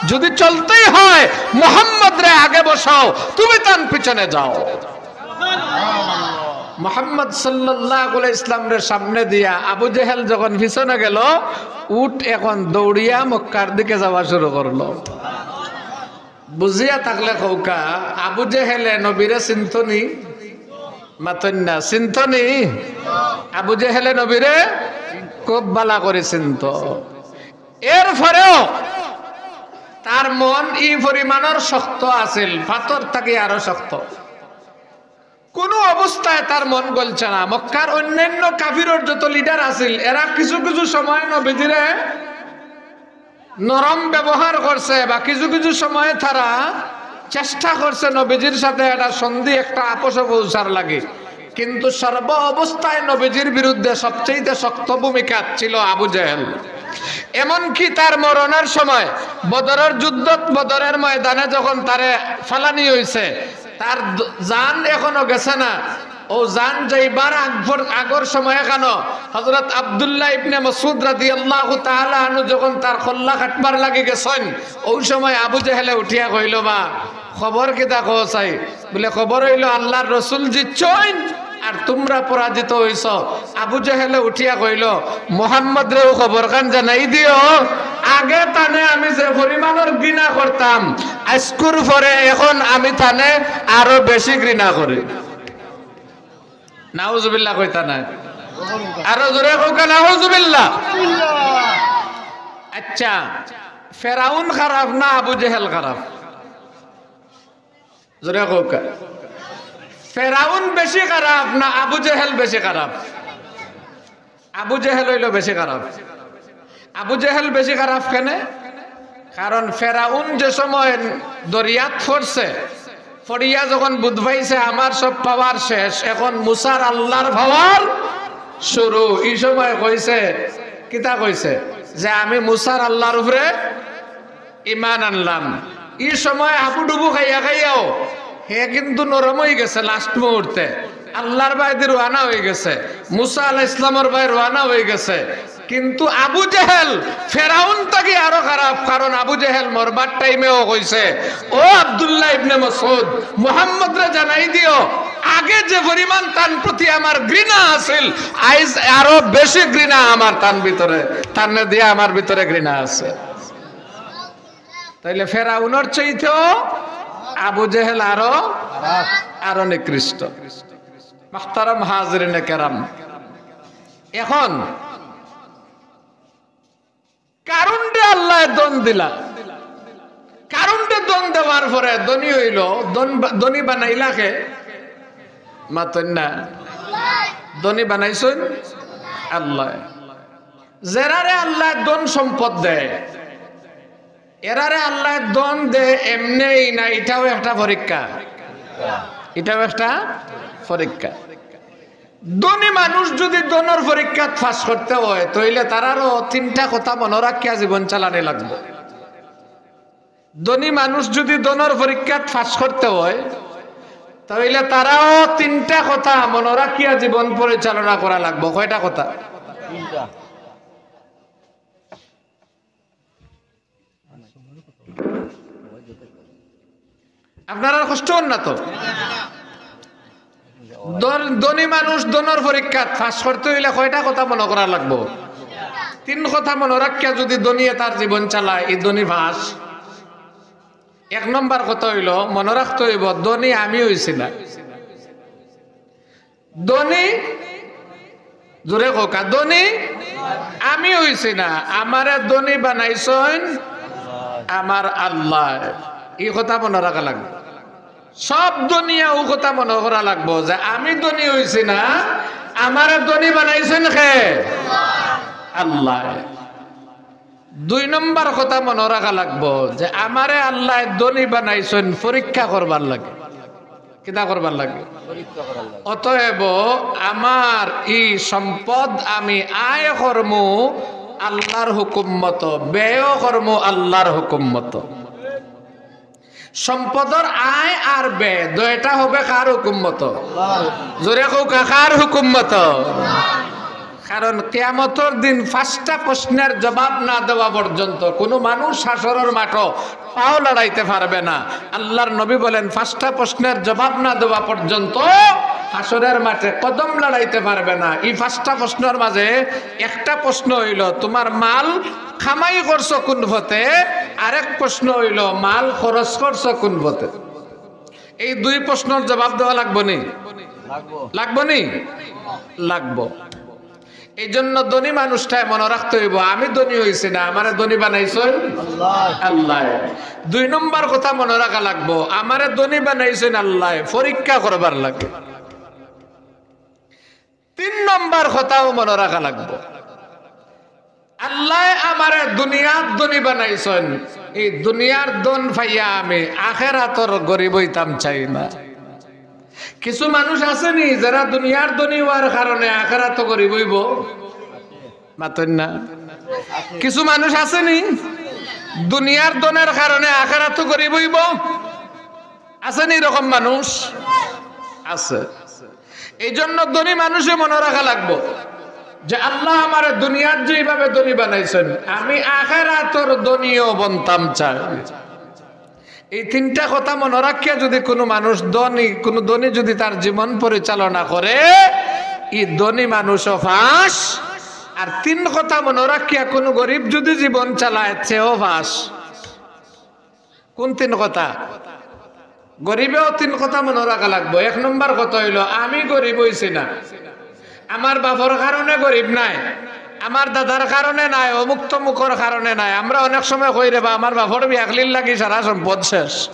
যদি চলতেই হয়, মুহাম্মদরে আগে বসাও, তুমি তান পিছনে যাও।" মুহাম্মদ সাল্লাল্লাহু আলাইহি ওয়াসাল্লামরে সামনে দিয়া আবু জেহেল যখন পিছনে গেল, উট এখন দৌড়িয়া মক্কার দিকে যাওয়া শুরু করলো। বুঝিয়া থাকলে কউক্কা, আবু জেহেলে নবীরে চিনতো নি? মাতইন না, চিনতো নি? আবু জেহেলে নবীরে খুব ভালা করি চিনতো। এরপরেও তার মন ই পরিমাণর শক্ত আছিল, ফাতর থাকি আরো শক্ত। কোনো অবস্থায় তার মন গলছে না। মক্কার অন্যান্য কাফিরর যত লিডার আছিল, এরা কিছু কিছু সময় নবীজিরে নরম ব্যবহার করছে, বা কিছু কিছু সময় তারা চেষ্টা করছে নবীজির সাথে একটা সন্ধি, একটা আপোষে পৌঁছার লাগি, কিন্তু সর্ব অবস্থায় নবীজির বিরুদ্ধে সবচেয়ে শক্ত ভূমিকা ছিল আবু জেহেল। এমনকি তার মরণের সময় বদরের যুদ্ধত, বদরের ময়দানে যখন তারে ফালানি হইছে, তার দ-, জান এখনো গেছে না। ও জান যাইবার আগর, আগর সময় কেন হযরত আব্দুল্লাহ ইবনে মাসউদ রাদিয়াল্লাহু তাআলা আনহু যখন তার কল্লা কাটবার লাগি গেছইন, ওই সময় আবু জেহেলে উঠিয়া কইল, "বা, খবর কিতা কও চাই?" বলে, "খবর অইলো আল্লাহর রসুল জিতছইন আর তুমরা পরাজিত হইছ।" আবু জেহেলে উঠিয়া কইল, "মুহাম্মদরেও খবরখান জানাই দিও, আগে তানে আমি যে পরিমাণর ঘৃণা করতাম, আইজকুর পরে এখন আমি তানে আরো বেশি ঘৃণা করি।" নাউজুবিল্লাহ কইতা নায়? আরো জোরে কউক্কা, নাউজুবিল্লাহ। আচ্ছা, ফেরাউন খারাপ না আবু জেহেল খারাপ? জোরে কউক্কা। ফেরাউন বেশি খারাপ না আবু জেহেল বেশি খারাপ? আবু জেহেল অইল বেশি খারাপ। আবু জেহেল বেশি খারাপ কেনে? কারণ ফেরাউন যে সময় দরিয়াত পড়ছে, পড়িয়া যখন বুঝ পাইছে আমার সব পাওয়ার শেষ, এখন মুসার আল্লাহর পাওয়ার শুরু, ই সময় কইছে, কিতা কইছে? যে, "আমি মুসার আল্লাহর উপরে ইমান আনলাম। ই সময় হাবুডুবু খাইয়া খাইয়াও হে কিন্তু নরম অই গেছে। লাস্ট মুহূর্তে আল্লাহর বায়দি রওয়ানা অই গেছে, মুসা আলাইহিস ইসলামর বায় রওয়ানা অই গেছে। কিন্তু আবু জেহেল ফেরাউন থাকি আরো খারাপ, কারণ আবু জেহেল মরবার টাইমেও কইছে, "ও আব্দুল্লাহ ইবনে মাসউদ, মুহাম্মদরে জানাই দিও, আগে যে পরিমাণ তান প্রতি আমার ঘৃণা আছিল, আইজ আরো বেশি ঘৃণা আমার তান ভিতরে, তানরে দিয়া আমার ভিতরে ঘৃণা আছে।" তাইলে ফেরাউনর চাইতেও আবু জেহেল আরো, আরো নিকৃষ্ট। মুহতারাম হাজিরিনে কেরাম, এখন কারুনরে আল্লায় ধন দিলা, কারুনরে ধন দেওয়ার পরে ধনী অইলো, ধন বা-, ধনী বানাইলা কে? মাতইন না। ধনী বানাইছইন আল্লায়। যেরারে আল্লায় ধন সম্পদ দেয়, এরারে আল্লায় ধন দেয় এমনেই না, ইটাও একটা পরীক্ষা, ইটাও একটা পরীক্ষা। ধনী মানুষ যুদি ধনর পরীক্ষাত পাস করতে অয়, তাইলে তারারও তিনটা কথা মনো রাখিয়া জীবন চালানি লাগবো। ধনী মানুষ যুদি ধনর পরীক্ষাত পাস করতে অয়, তাইলে তারাও তিনটা কথা মনো রাখিয়া জীবন পরিচালনা করা লাগবো। কয়টা কথা? আপনারার কষ্ট অর না তো? ধন-, ধনী মানুষ ধনর পরীক্ষাত পাস করতে অইলে কয়টা কথা মনো করা লাগবো? তিন কথা মনো রাখিয়া যুদি ধনীয়ে তার জীবন চালায়, ই ধনী পাস। এক নম্বর কথা অইলো, মনো রাখতে অইবো, ধনী আমি অইছি না। ধনী, জোরে কউক্কা, ধনী আমি অইছি না, আমারে ধনী বানাইছইন আমার আল্লায়। ই কথা মনো রাখা লাগবো। সব ধনীয়ে অউ কথা মনো করা লাগবো যে আমি ধনী অইছি না, আমারে ধনী বানাইছইন কে? আল্লায়। দুই নম্বর কথা মনো রাখা লাগবো যে আমারে আল্লায় ধনী বানাইছইন পরীক্ষা করবার লাগি। কিতা করবার লাগি? অতএব আমার ই সম্পদ আমি আয় করমু আল্লাহর হুকুম মতো, ব্যয়ও করমু আল্লাহর হুকুম মতো। সম্পদর আয় আর ব্যয় দুইটা হবে কার হুকুম মতো? জোরে কউক্কা, কার হুকুম মতো? কারণ কিয়ামতর দিন পাঁচটা প্রশ্নের জবাব না দেওয়া পর্যন্ত কুনু মানুষ হাশরর মাঠো পাও লড়াইতে পারবে না। আল্লাহর নবী বলেন, পাঁচটা প্রশ্নের জবাব না দেওয়া পর্যন্ত হাশরের মাঠে কদম লড়াইতে পারবে না। ই পাঁচটা প্রশ্নর মাঝে একটা প্রশ্ন অইলো, তুমার মাল কামাই করছো কুন পথে? আরেক প্রশ্ন অইলো, মাল খরচ করছো কুন পথে? এই দুই প্রশ্নর জবাব দেওয়া লাগবো নি? লাগবো। লাগবো নি? লাগবো। এই জন্য ধনী মানুষটায় মনো রাখতে অইবো, আমি ধনী অইছি না, আমারে ধনী বানাইছইন আল্লায়। দুই নম্বর কথা মনো রাখা লাগবো, আমারে ধনী বানাইছইন আল্লায়, পরীক্ষা করবার লাগি। তিন নম্বর কথাও মনো রাখা লাগবো, আল্লায় আমারে দুনিয়াত ধনী বানাইছইন, ই দুনিয়ার ধন পাইয়া আমি আখেরাতর গরিব অইতাম চাই না। কিছু মানুষ আছে নি যেরা দুনিয়ার ধনী অওয়ার কারণে আখেরাতো গরিব অইবো? মাতইন না। কিছু মানুষ আছে নি দুনিয়ার ধনের কারণে আখেরাতো গরিব অইবো? আছে নি এরকম মানুষ? আছে। এই জন্য ধনী মানুষে মনো রাখা লাগবো যে আল্লায় আমারে দুনিয়াত যেইভাবে ধনী বানাইছইন, আমি আখেরাতর ধনীও বনতাম চাই। এই তিনটা কথা মনো রাখিয়া যুদি কুনু মানুষ ধনী, কুনু ধনী যুদি তার জীবন পরিচালনা করে, ই ধনী মানুষও পাস। আর তিন কথা মনো রাখিয়া কুনু গরিব যুদি জীবন চালায়, সেও পাস। কুন তিন কথা? গরিবেও তিন কথা মনো রাখা লাগবো। এক নম্বর কথা অইলো, আমি গরিব অইছি না, আমার বাপর কারণে গরিব নায়, আমার দাদার কারণে নায়, অমুক তমুকর কারণে নায়। আমরা অনেক সময় কই, "রে বা, আমার বাপর বিয়াকলির লাগি সারা সম্পদ শেষ।"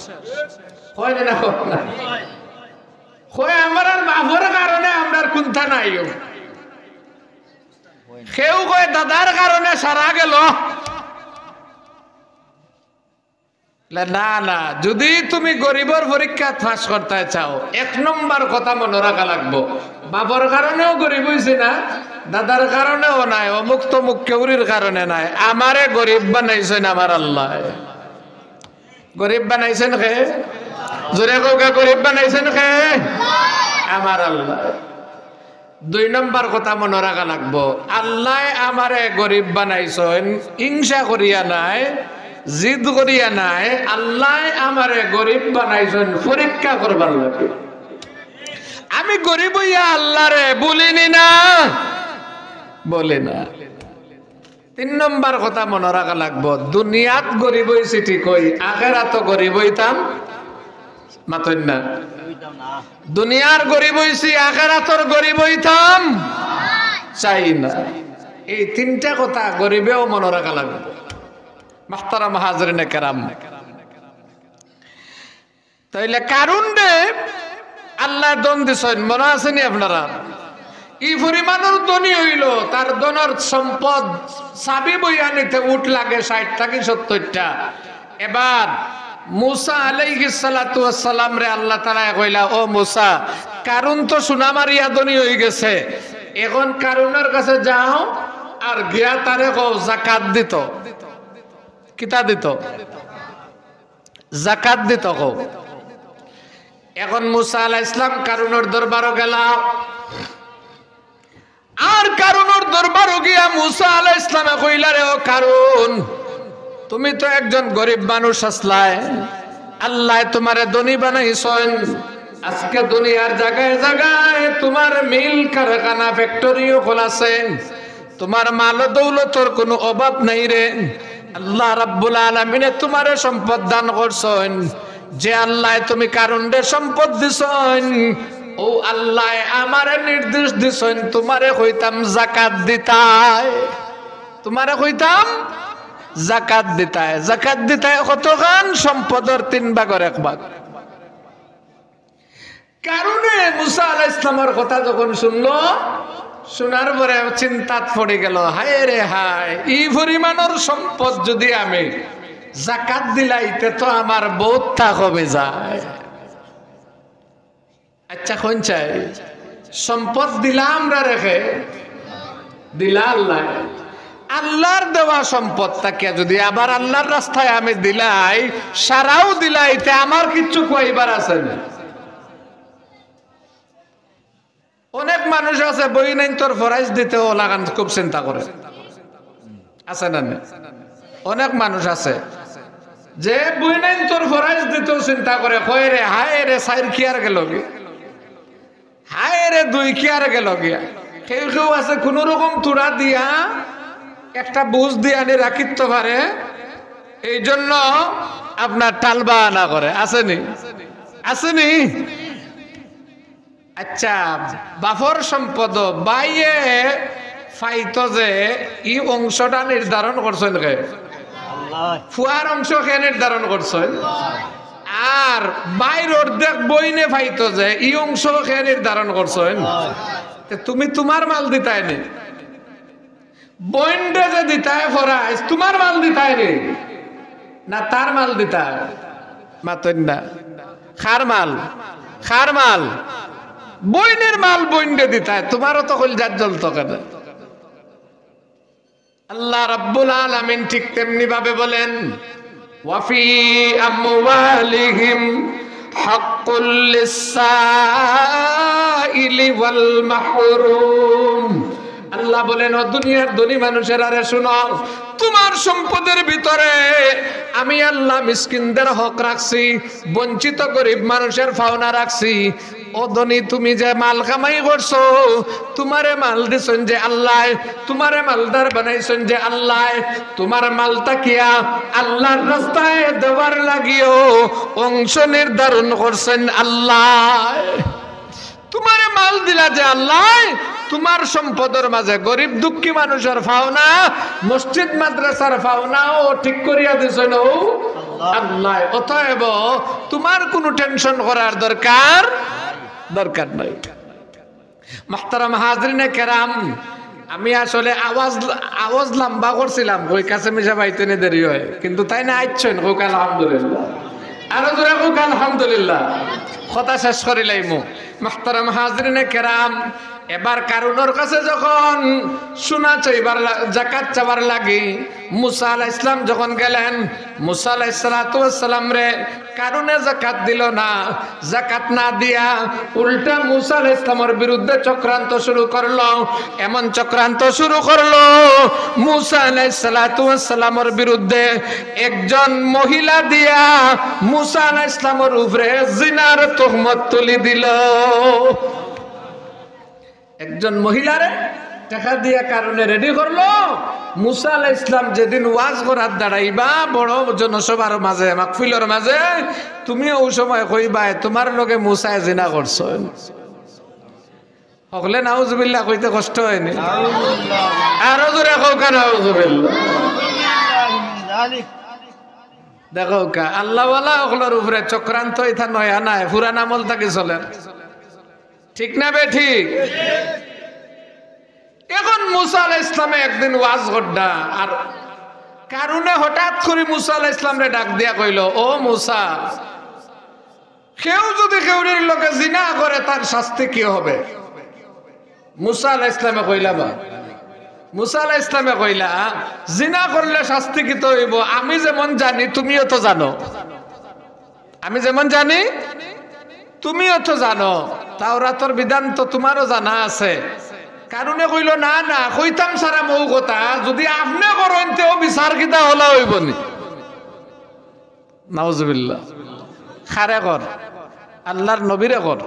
কয় না, না, কয় না? কয়, "আমার আর বাপর কারণে আমরার কুন্তা নাই।" কেউ কয়, "দাদার কারণে সারা গেল।" না, না, যুদি তুমি গরিবর পরীক্ষাত পাস করতায় চাও, এক নম্বর কথা মনো রাখা লাগবো, বাপর কারণেও গরিব অইছি না, দাদার কারণেও নায়, অমুক তমুক কেউরির কারণে নায়, আমারে গরিব বানাইছইন আমার আল্লায়। গরিব বানাইছইন কে? জোরে কউক্কা, গরিব বানাইছইন কে? আমার আল্লায়। দুই নম্বর কথা মনো রাখা লাগবো, আল্লায় আমারে গরিব বানাইছইন হিংসা করিয়া নায়, জিদ করিয়া নায়, আল্লায় আমারে গরিব বানাইছইন পরীক্ষা করবার লাগি। আমি গরিব অইয়া আল্লারে ভুলিনি না, ভুলি না। তিন নম্বর কথা মনো রাখা লাগবো, দুনিয়াত গরিব অইছি ঠিকই, আখেরাতো গরিব অইতাম, মাতইন না। দুনিয়ার গরিব অইছি, আখেরাতর গরিব অইতাম চাই না। এই তিনটা কথা গরিবেও মনো রাখা লাগবো। মুহতারাম হাজিরিনে কেরাম, তাইলে কারুনরে আল্লায় ধন দিছইন, মনো আছে নি আপনারার? ই পরিমাণর ধনী অইলো, তার ধনর সম্পদ চাবি বইয়া নিতে উট লাগে ষাইট থাকি সত্তইরটা। এবার মুসা আলাইহিস সালাতু ওয়াস সালামরে আল্লাহ তাআলায় কইলা, "ও মুসা, কারুন তো সোনা মারিয়া ধনী অইগেছে, এখন কারুনর কাছে যাও আর গিয়া তারে কও জাকাত দিতো।" কিতা দিতো? জাকাত দিতো কও। এখন মুসা আলাইহিস সালাম কারুনর দরবারো গেলা, আর কারুনর দরবারো গিয়া মুসা আলাইহিস সালামে কইলা, "রে ও কারুন, তুমি তো একজন গরিব মানুষ আছলায়, আল্লায় তুমারে ধনী বানাইছইন, আজকে দুনিয়ার জাগায় জাগায় তুমার মিল কারখানা ফ্যাক্টরি অকল আছে, তুমার মাল দৌলতর কুনু অভাব নাই রে। আল্লাহ রাব্বুল আলামিনে তুমারে সম্পদ দান করছইন, যে আল্লায় তুমি কারুনরে সম্পদ দিছইন, অউ আল্লায় আমারে নির্দেশ দিছইন তুমারে কইতাম জাকাত দিতায়, তুমারে কইতাম জাকাত দিতায়।" জাকাত দিতায় কতখান? সম্পদর তিন ভাগর এক ভাগ। কারুনে মুসা আলাইহিস সালামর কথা যখন শুনলো, শুনার পরে চিন্তাত পড়ি গেল, "হায় রে হায়, ই পরিমাণর সম্পদ যুদি আমি জাকাত দিলাই, তে তো আমার বউততা কমি যায়।" আচ্ছা, কইন চাই, সম্পদ দিলা আমরারে কে? দিলা আল্লায়। আল্লার দেওয়া সম্পদ থাকিয়া যুদি আবার আল্লার রাস্তায় আমি দিলাই, সারাও দিলাই, তে আমার কিচ্ছু কইবার আছে না। অনেক মানুষ আছে বইনাইন্তর ফরাইজ দিতেও লাগান খুব চিন্তা করে, আছে না নি? অনেক মানুষ আছে যে বইনাইন্তর ফরাইজ দিতেও চিন্তা করে, কয় রে, "হায় রে, চাইর কিয়ার গেলগি, হায় রে, দুই কিয়ার গেলগিয়া।" কেউ কেউ আছে কুনু রকম তুড়া দিয়া একটা বুঝ দিয়া আনি রাখিতো পারে, এই জন্য আপনার টালবাহানা করে। আছে নি? আছে নি? আচ্ছা, বাপর সম্পদ ভাইয়ে পাইতো যে, ই অংশটা নির্ধারণ করছইন কে? আল্লাহ। ফুয়ার অংশ কে নির্ধারণ করছইন? আর ভাইর অর্ধেক বইনে পাইতো যে, ই অংশ কে নির্ধারণ করছইন? আল্লাহ। তে তুমি তুমার মাল দিতায় নি? বইনরে যে দিতায় ফরাইজ, তুমার মাল দিতায় নি? না তার মাল দিতায়? মাতইন না। কার মাল? কার মাল? বইনর মাল বইনরে দিতায়, তুমারও তো কইল জাত জ্বলতো কেনে? আল্লাহ রাব্বুল আলামিন ঠিক তেমনি ভাবে বলেন, "ওয়াফি আমওয়ালিহিম হাক্কুল লিসসাইলি ওয়াল মাহরুম।" আল্লাহ বলেন, "ও দুনিয়ার ধনী মানুষেরা রে, শুনো, তুমার সম্পদের ভিতরে আমি আল্লাহ মিসকিনদের হক রাখছি, বঞ্চিত গরিব মানুষের পাওনা রাখছি।" ও ধনী, তুমি যে মাল কামাই করছো, তুমারে মাল দিছইন যে আল্লায়, তুমারে মালদার বানাইছইন যে আল্লায়, তুমার মাল থাকিয়া আল্লার রাস্তায় দেওয়ার লাগিও অংশ নির্ধারণ করছইন আল্লায়। তুমারে মাল দিলা যে আল্লায়, তুমার সম্পদর মাঝে গরিব দুঃখী মানুষর পাওনা, মসজিদ মাদ্রাসার পাওনাও ঠিক করিয়া দিছইন অউ আল্লায়। অতএব তুমার কুনু টেনশন করার দরকার, দরকার নাই। মুহতারাম হাজিরিনে কেরাম, আমি আসলে আওয়াজ, আওয়াজ লম্বা করছিলাম, কই কাসেমি সাব আইতে নি দেরি অয়, কিন্তু তাইন আইছইন, কউক্কা আলহামদুলিল্লাহ। আরো জোরে কউক্কা আলহামদুলিল্লাহ। কথা শেষ করিলাইমু। মুহতারাম হাজিরিনে কেরাম, এবার কারুনর কাছে যখন সোনা চাইবার লা-, জাকাত চাওয়ার লাগি মুসা আলাইহিস সালাম যখন গেলেন, মুসা আলাইহিস সালাতু ওয়াস সালামরে কারুনে জাকাত দিল না। জাকাত না দিয়া উল্টা মুসা আলাইহিস সালামর বিরুদ্ধে চক্রান্ত শুরু করলো। এমন চক্রান্ত শুরু করলো, মুসা আলাইহিস সালাতু ওয়াস সালামর বিরুদ্ধে একজন মহিলা দিয়া মুসা আলাইহিস সালামর উপরে জিনার তহমত তুলি দিল। একজন মহিলারে টেকা দিয়া কারুনে রেডি করলো। মুসা আলাইহিস সালাম যেদিন ওয়াজ করাত দাঁড়াইবা, বড় জনসভার মাঝে, মাহফিলর মাঝে, তুমি অউ সময় কইবায়, "তুমার লগে মুসায় জিনা করছইন।" হকলে নাউজুবিল্লাহ কইতে কষ্ট অয়নি? আরো জোরে কউক্কা, নাউজুবিল্লাহ। দেখউক্কা, আল্লাহওয়ালা অকলর উপরে চক্রান্ত ইতা নয়া নায়, পুরান আমল থাকি চলের। ঠিক না বেঠিক? এখন মুসা আলাইহিস সালামে একদিন ওয়াজ কররা, আর কারুনে হঠাৎ করি মুসা আলাইহিস সালামরে ডাক দিয়া কইল, "ও মুসা, কেউ যুদি কেউরির লগে জিনা করে, তার শাস্তি কি হবে?" মুসা আলাইহিস সালামে কইলা বা, মুসা আলাইহিস সালামে কইলা, "জিনা করলে শাস্তি কিতা অইবো? আমি যেমন জানি, তুমিও তো জানো। আমি যেমন জানি, তুমিও তো জানো। তাওরাতর বিধান তো তুমারও জানা আছে।" কারুনে কইল, "না, না, কইতাম ছাড়া মউ কথা, যুদি আপনে করইন, তেউ বিচার কিতা অলা অইবো নি?" নাউজুবিল্লাহ। কারে কর? আল্লাহর নবীরে কর।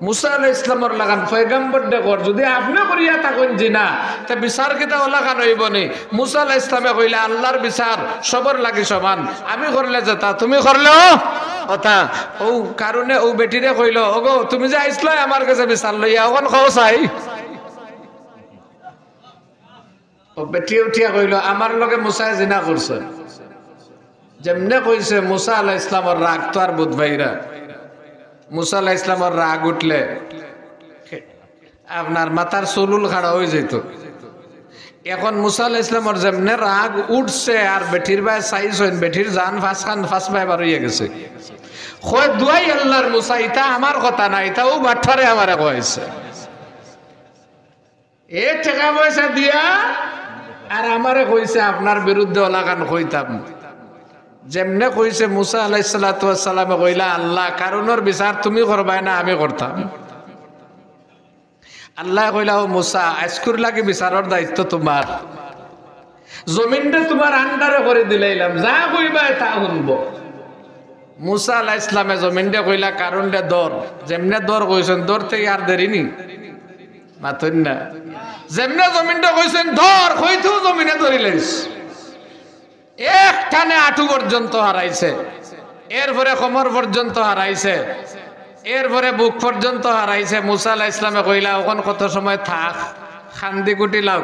মুসা আলাইহিস সালামর লাখান পয়গাম্বররে কর। যুদি আপনে করিয়া থাকইন জিনা, তে বিচার কিতা অলাখান অইবো নি? মুসা আলাইহিস সালামে কইলা, "আল্লাহর বিচার সবর লাগি সমান। আমি করলে যেতা, তুমি করলেও অতা।" অউ কারুনে অউ বেটিরে কইল, "ওগো, তুমি যে আইছলায় আমার গেছে বিচার লইয়া, অখন কও চাই।" অউ বেটিয়ে উঠিয়া কইল, "আমার লগে মুসায় জিনা করছে।" যেমনে কইছে, মুসা আলাইহিস সালামর রাগ তো আর বুঝবায়রা। মুসা আলাইহিস সালামর রাগ উঠলে আপনার মাথার চুল উল খাড়া অইযাইতো। এখন মুসা আলাইহিস সালামর যেমনে রাগ উঠছে আর বেটির বায় চাইছইন, বেটির জান ফাঁসখান ফাঁস বায় বার অইয়া গেছে। কয়, "দুয়াই আল্লাহর মুসা, ইতা আমার কথা না, ইতা অউ বাটপারে আমারে কওয়াইছে।" এ টেকা পয়সা দিয়া আর আমারে কইছে আপনার বিরুদ্ধে অলাখান কইতাম। যেমনে কইছে মুসা আলাইহিস সালাতু ওয়াস সালামে কইলা, "আল্লাহ, কারুনর বিচার তুমি করবায় না, আমি করতাম।" আল্লায় কইলা, "ও মুসা, আইজকুর লাগি বিচারর দায়িত্ব তুমার। জমিনরে তুমার আন্ডারে করি দিলাইলাম, যা কইবায় তা হুনবো।" মুসা আলাইহিস সালামে জমিনরে কইলা, "কারুনরে ধর।" যেমনে ধর কইছইন, ধরতে আর দেরি নি? মাতইন না। যেমনে জমিনরে কইছইন, "ধর," কইতেউ জমিনে ধরিলাইছে। এক টানে আটু পর্যন্ত হারাইছে, এরপরে কোমর পর্যন্ত হারাইছে, এরপরে বুক পর্যন্ত হারাইছে। মুসা আলাইহিস সালামে কইলা, "অখন কত সময় থাক, কান্দি কুটি লাউক।"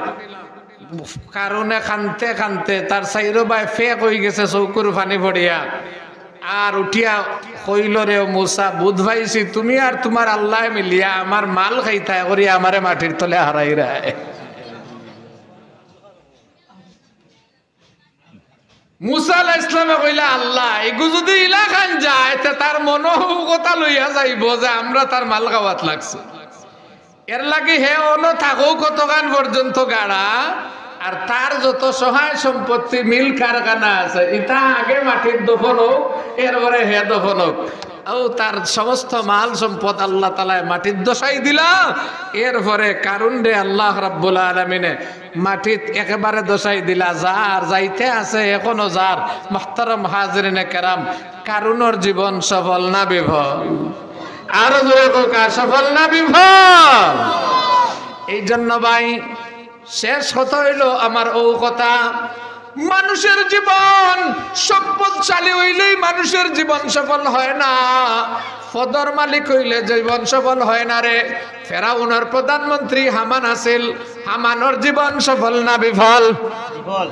কারুনে কানতে কানতে তার চাইরো বায় ফেক অইগেছে চউখর পানি পড়িয়া। আর উঠিয়া কইল, "রে মুসা, বুঝ পাইছি, তুমি আর তুমার আল্লায় মিলিয়া আমার মাল খাইতায় করি আমারে মাটির তলে হারাইরায়।" মুসা আলাইহিস সালামে কইলা, "আল্লাহ, ইগু যুদি ইলাখান যায়, তে তার মনো অউ কথা লইয়া যাইবো যে আমরা তার মাল খাওয়াত লাগছি। এরলাগি হে অনো থাকউক কতখান পর্যন্ত গাড়া, আর তার যত সহায় সম্পত্তি, মিল কারখানা আছে, ইতা আগে মাটিত দফন অউক, এরপরে হে দফন অউক।" অউ তার সমস্ত মাল সম্পদ আল্লাহ তাআলায় মাটিত দশাই দিলা, এরপরে কারুনরে আল্লাহ রাব্বুল আলামিনে মাটিত একেবারে দশাই দিলা, যার যাইতে আছে, এখনো যার। মুহতারাম হাজিরিনে কেরাম, কারুনর জীবন সফল না বিফল? আরো জোরে কউক্কা, সফল না বিফল? এই জন্য ভাই, শেষ কথা অইলো আমার অউ কথা, মানুষের জীবন, সম্পদশালী অইলেই মানুষের জীবন সফল হয় না, পদর মালিক অইলে জীবন সফল হয় না রে। ফেরাউনর প্রধানমন্ত্রী হামান আছিল, হামানর জীবন সফল না বিফল? বিফল।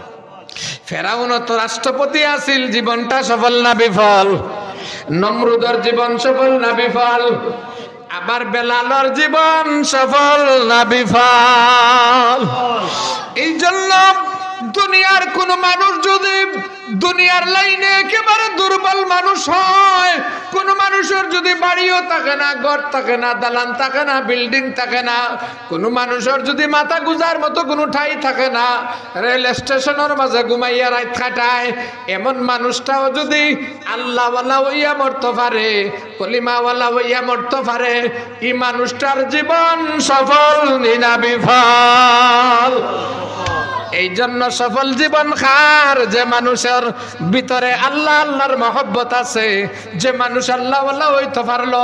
ফেরাউন তো রাষ্ট্রপতি আছিল, জীবনটা সফল না বিফল? নমরুদর জীবন সফল না বিফল? আবার বেলালর জীবন সফল না বিফল? এই জন্য দুনিয়ার কোনো মানুষ যদি দুনিয়ার লাইনে একেবারে দুর্বল মানুষ হয়, কোনো মানুষর যদি বাড়িও থাকে না, ঘর থাকে না, দালান থাকে না, বিল্ডিং থাকে না, কোনো মানুষর যদি মাথা গুজার মতো কোনো ঠাই থাকে না, রেল স্টেশনর মাঝে ঘুমাইয়া রাইত কাটায়, এমন মানুষটাও যদি আল্লাহওয়ালা হইয়া মরতে পারে, কলিমাওয়ালা হইয়া মরতে পারে, ই মানুষটার জীবন সফল নি না বিফল? এই জন্য সফল জীবন কার? যে মানুষর ভিতরে আল্লাহ, আল্লাহর মহব্বত আছে, যে মানুষ আল্লাহওয়ালা হইতে পারলো,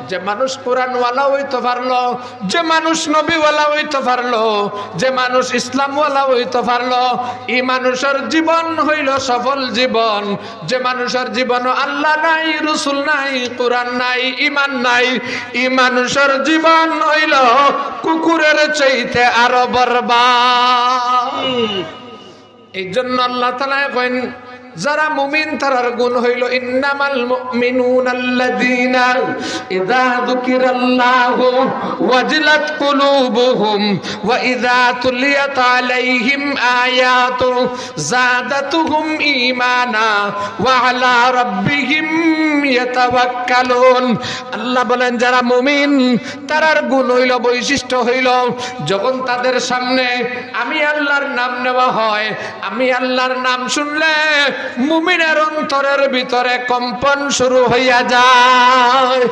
যে মানুষ কোরআনওয়ালা হইতে পারলো, যে মানুষ নবীওয়ালা হইতে পারলো, যে মানুষ ইসলামওয়ালা হইতে পারলো, ই মানুষর জীবন হইল সফল জীবন। যে মানুষর জীবনও আল্লাহ নাই, রসুল নাই, কোরআন নাই, ইমান নাই, ই মানুষর জীবন হইল কুকুরের চাইতে আরো বরবাদ। এই জন্য আল্লাহ তাআলা কইন, যারা মুমিন তারার গুণ হইল, إنما المؤمنون الذين إذا ذكر الله وجلت قلوبهم وإذا تليت عليهم آياته زادتهم إيمانا وعلى ربهم يتوكلون। আল্লাহ বলেন, যারা মুমিন তারার গুণ হইল, বৈশিষ্ট্য হইল, যখন তাদের সামনে আমি আল্লাহর নাম নেওয়া হয়, আমি আল্লাহর নাম শুনলে মুমিনের অন্তরের ভিতরে কম্পন শুরু হইয়া যায়।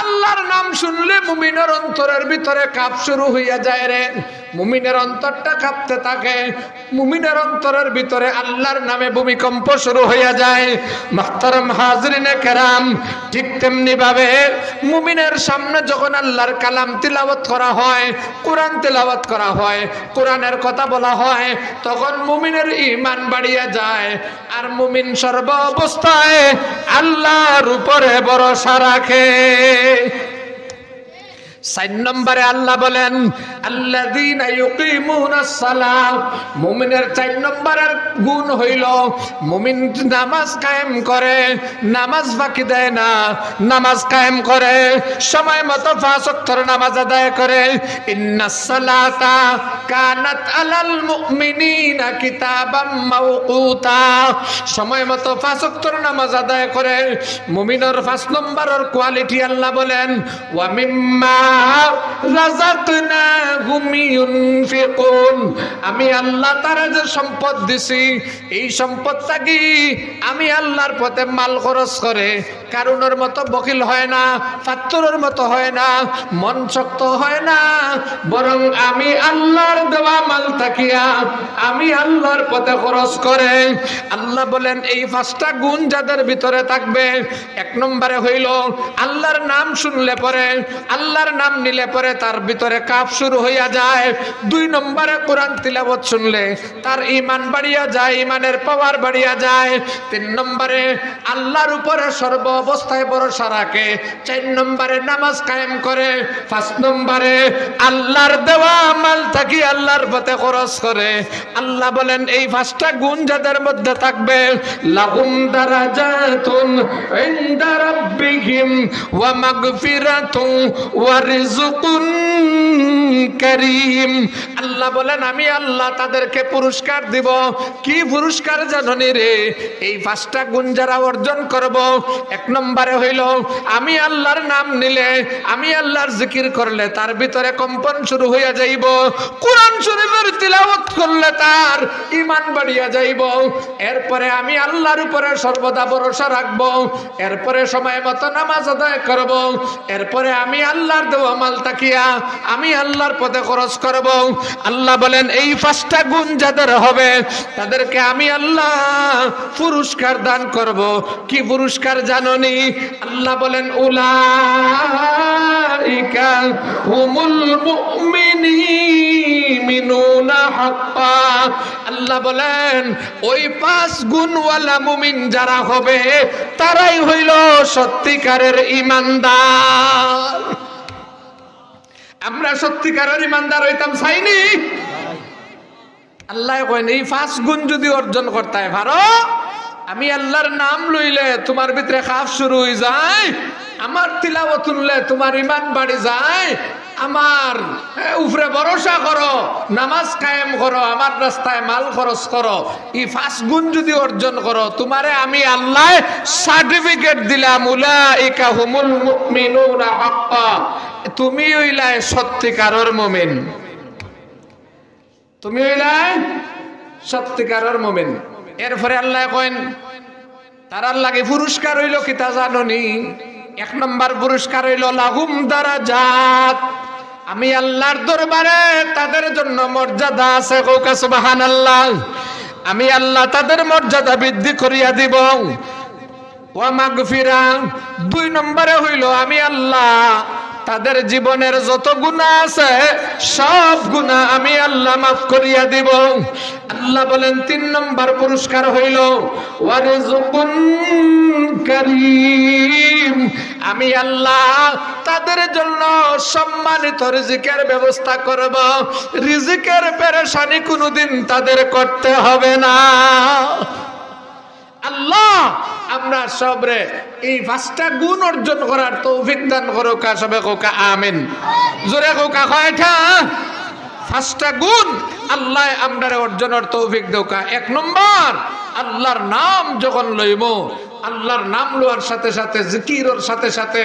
আল্লাহর নাম শুনলে মুমিনের অন্তরের ভিতরে কাঁপ শুরু হইয়া যায় রে। মুমিনের অন্তরটা কাঁপতে থাকে, মুমিনের অন্তরের ভিতরে আল্লাহর নামে ভূমিকম্প শুরু হইয়া যায়। মুহতারাম হাজিরিনে কেরাম, ঠিক তেমনি ভাবে মুমিনের সামনে যখন আল্লাহর কালাম তিলাওয়াত করা হয়, কোরআন তিলাওয়াত করা হয়, কোরআনের কথা বলা হয়, তখন মুমিনের ঈমান বাড়িয়া যায়। আর মুমিন সর্ব অবস্থায় আল্লাহর উপরে ভরসা রাখে। চার নম্বরে আল্লাহ বলেন, الذين يقيمون الصلاة। মুমিনের চার নম্বরের গুণ হইল, মুমিন নামাজ কায়েম করে, নামাজ ফাঁকি দেয় না, নামাজ কায়েম করে, সময় মতো পাঁচ ওয়াক্তর নামাজ আদায় করে। إن الصلاة كانت على المؤمنين كتابا موقوتا। সময় মতো পাঁচ ওয়াক্তর নামাজ আদায় করে। মুমিনর পাঁচ নম্বরর কোয়ালিটি আল্লাহ বলেন, ومما رزقناهم ينفقون। আমি আল্লাহ তারা যে সম্পদ দিছি, এই সম্পদ থাকি আমি আল্লাহর পথে মাল খরচ করে। কারুনর মতো বখিল হয় না, ফাত্তরর মতো হয় না, মন শক্ত হয় না, বরং আমি আল্লাহর দেওয়া মাল থাকিয়া আমি আল্লাহর পথে খরচ করে। আল্লাহ বলেন, এই পাঁচটা গুণ যাদের ভিতরে থাকবে, এক নম্বরে হইল আল্লাহর নাম শুনলে পরে, আল্লাহর নাম নিলে পরে তার ভিতরে কাঁপ শুরু হইয়া যায়। দুই নম্বরে কোরআন তিলাওয়াত শুনলে তার ঈমান বাড়িয়া যায়, ঈমানের পাওয়ার বাড়িয়া যায়। তিন নম্বরে আল্লাহর উপরে সর্ব অবস্থায় ভরসা রাখে। চার নম্বরে নামাজ কায়েম করে। পাঁচ নম্বরে আল্লাহর দেওয়া মাল থাকি আল্লাহর পথে খরচ করে। আল্লাহ বলেন, এই পাঁচটা গুণ যাদের মধ্যে থাকবে, لهم درجات عند ربهم ومغفرة ورزق كريم। আল্লাহ বলেন, আমি আল্লাহ তাদেরকে পুরস্কার দিব। কি পুরস্কার জানো নি রে? এই পাঁচটা গুণ যারা অর্জন করব, এক নম্বরে হইল আমি আল্লাহর নাম নিলে, আমি আল্লাহর জিকির করলে তার ভিতরে কম্পন শুরু হইয়া যাইব। কোরআন শরীফের তিলাওয়াত করলে তার ঈমান বাড়িয়া যাইব। এরপরে আমি আল্লাহর উপরে সর্বদা ভরসা রাখব। এরপরে সময় মতো নামাজ আদায় করব। এরপরে আমি আল্লাহর দেওয়া মাল থাকিয়া আমি আল্লাহর পথে খরচ করব। আল্লাহ বলেন, এই পাঁচটা গুণ যাদের হবে, তাদেরকে আমি আল্লাহ পুরস্কার দান করব। কি পুরস্কার জানো নি? আল্লাহ বলেন, أولئك هم المؤمنون حقا। আল্লাহ বলেন, ওই পাঁচ গুণওয়ালা মুমিন যারা হবে, তারাই হইল সত্যিকারের ইমানদার। আমরা সত্যিকারের ইমানদার হইতাম চাইনি? আল্লাহ কইন, এই পাঁচ গুণ যদি অর্জন করতায় পারো, আমি আল্লাহর নাম লইলে তোমার ভিতরে খাফ শুরু হয়ে যায়, আমার তিলাওয়াত শুনলে তোমার ইমান বাড়ি যায়, আমার উপরে ভরসা করো, নামাজ কায়েম করো, আমার রাস্তায় মাল খরচ করো, ই পাঁচ গুণ যদি অর্জন করো, তুমারে আমি আল্লায় সার্টিফিকেট দিলাম, উলাইকা হুমুল মুমিনুনা হাক্কা, তুমি অইলায় সত্যিকারর মুমিন। তুমি অইলায় সত্যিকারর মুমিন। এরপরে আল্লায় কইন, তারার লাগি পুরস্কার অইলো কিতা জানো নি? এক নম্বর পুরস্কার অইলো লাহুম দারাজাত। আমি আল্লার দরবারে তাদের জন্য মর্যাদা আছে, কউক্কা সুবহানাল্লাহ। আমি আল্লাহ তাদের মর্যাদা বৃদ্ধি করিয়া দিবো। ওয়া মাগফিরা। দুই নম্বরে অইলো আমি আল্লাহ তাদের জীবনের যত গুনা আছে, সব গুনা আমি আল্লাহ মাফ করিয়া দিবো। আল্লাহ বলেন, তিন নম্বর পুরস্কার অইলো ওয়া রিজকুন কারীম। আমি আল্লাহ তাদের জন্য সম্মানিত রিজিকের ব্যবস্থা করবো। রিজিকের পেরেশানি কুনুদিন তাদের করতে হবে না। আল্লাহ আমরার সবরে ই পাঁচটা গুণ অর্জন করার তৌফিক দান করউক্কা, সবে কউক্কা আমিন। জোরে কউক্কা, কয়টা? পাঁচটা গুণ আল্লায় আমরারে অর্জনর তৌফিক দেউক্কা। এক নম্বর, আল্লার নাম যখন লইমু, আল্লার নাম লওয়ার সাথে সাথে, জিকিরর সাথে সাথে,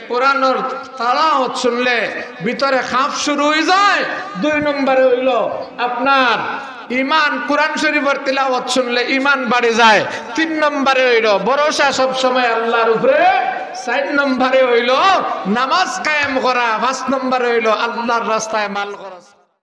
কোরআনর তেলাওয়াত শুনলে ভিতরে খাপ শুরু অইযায়। দুই নম্বরে অইলো আপনার ইমান, কোরআন শরীফর তিলাওয়াত শুনলে ইমান বাড়ি যায়। তিন নম্বরে অইলো ভরসা সবসময় আল্লার উপরে। চাইর নম্বরে অইলো নামাজ কায়েম করা। পাঁচ নম্বরে অইলো আল্লার রাস্তায় মাল খরচ।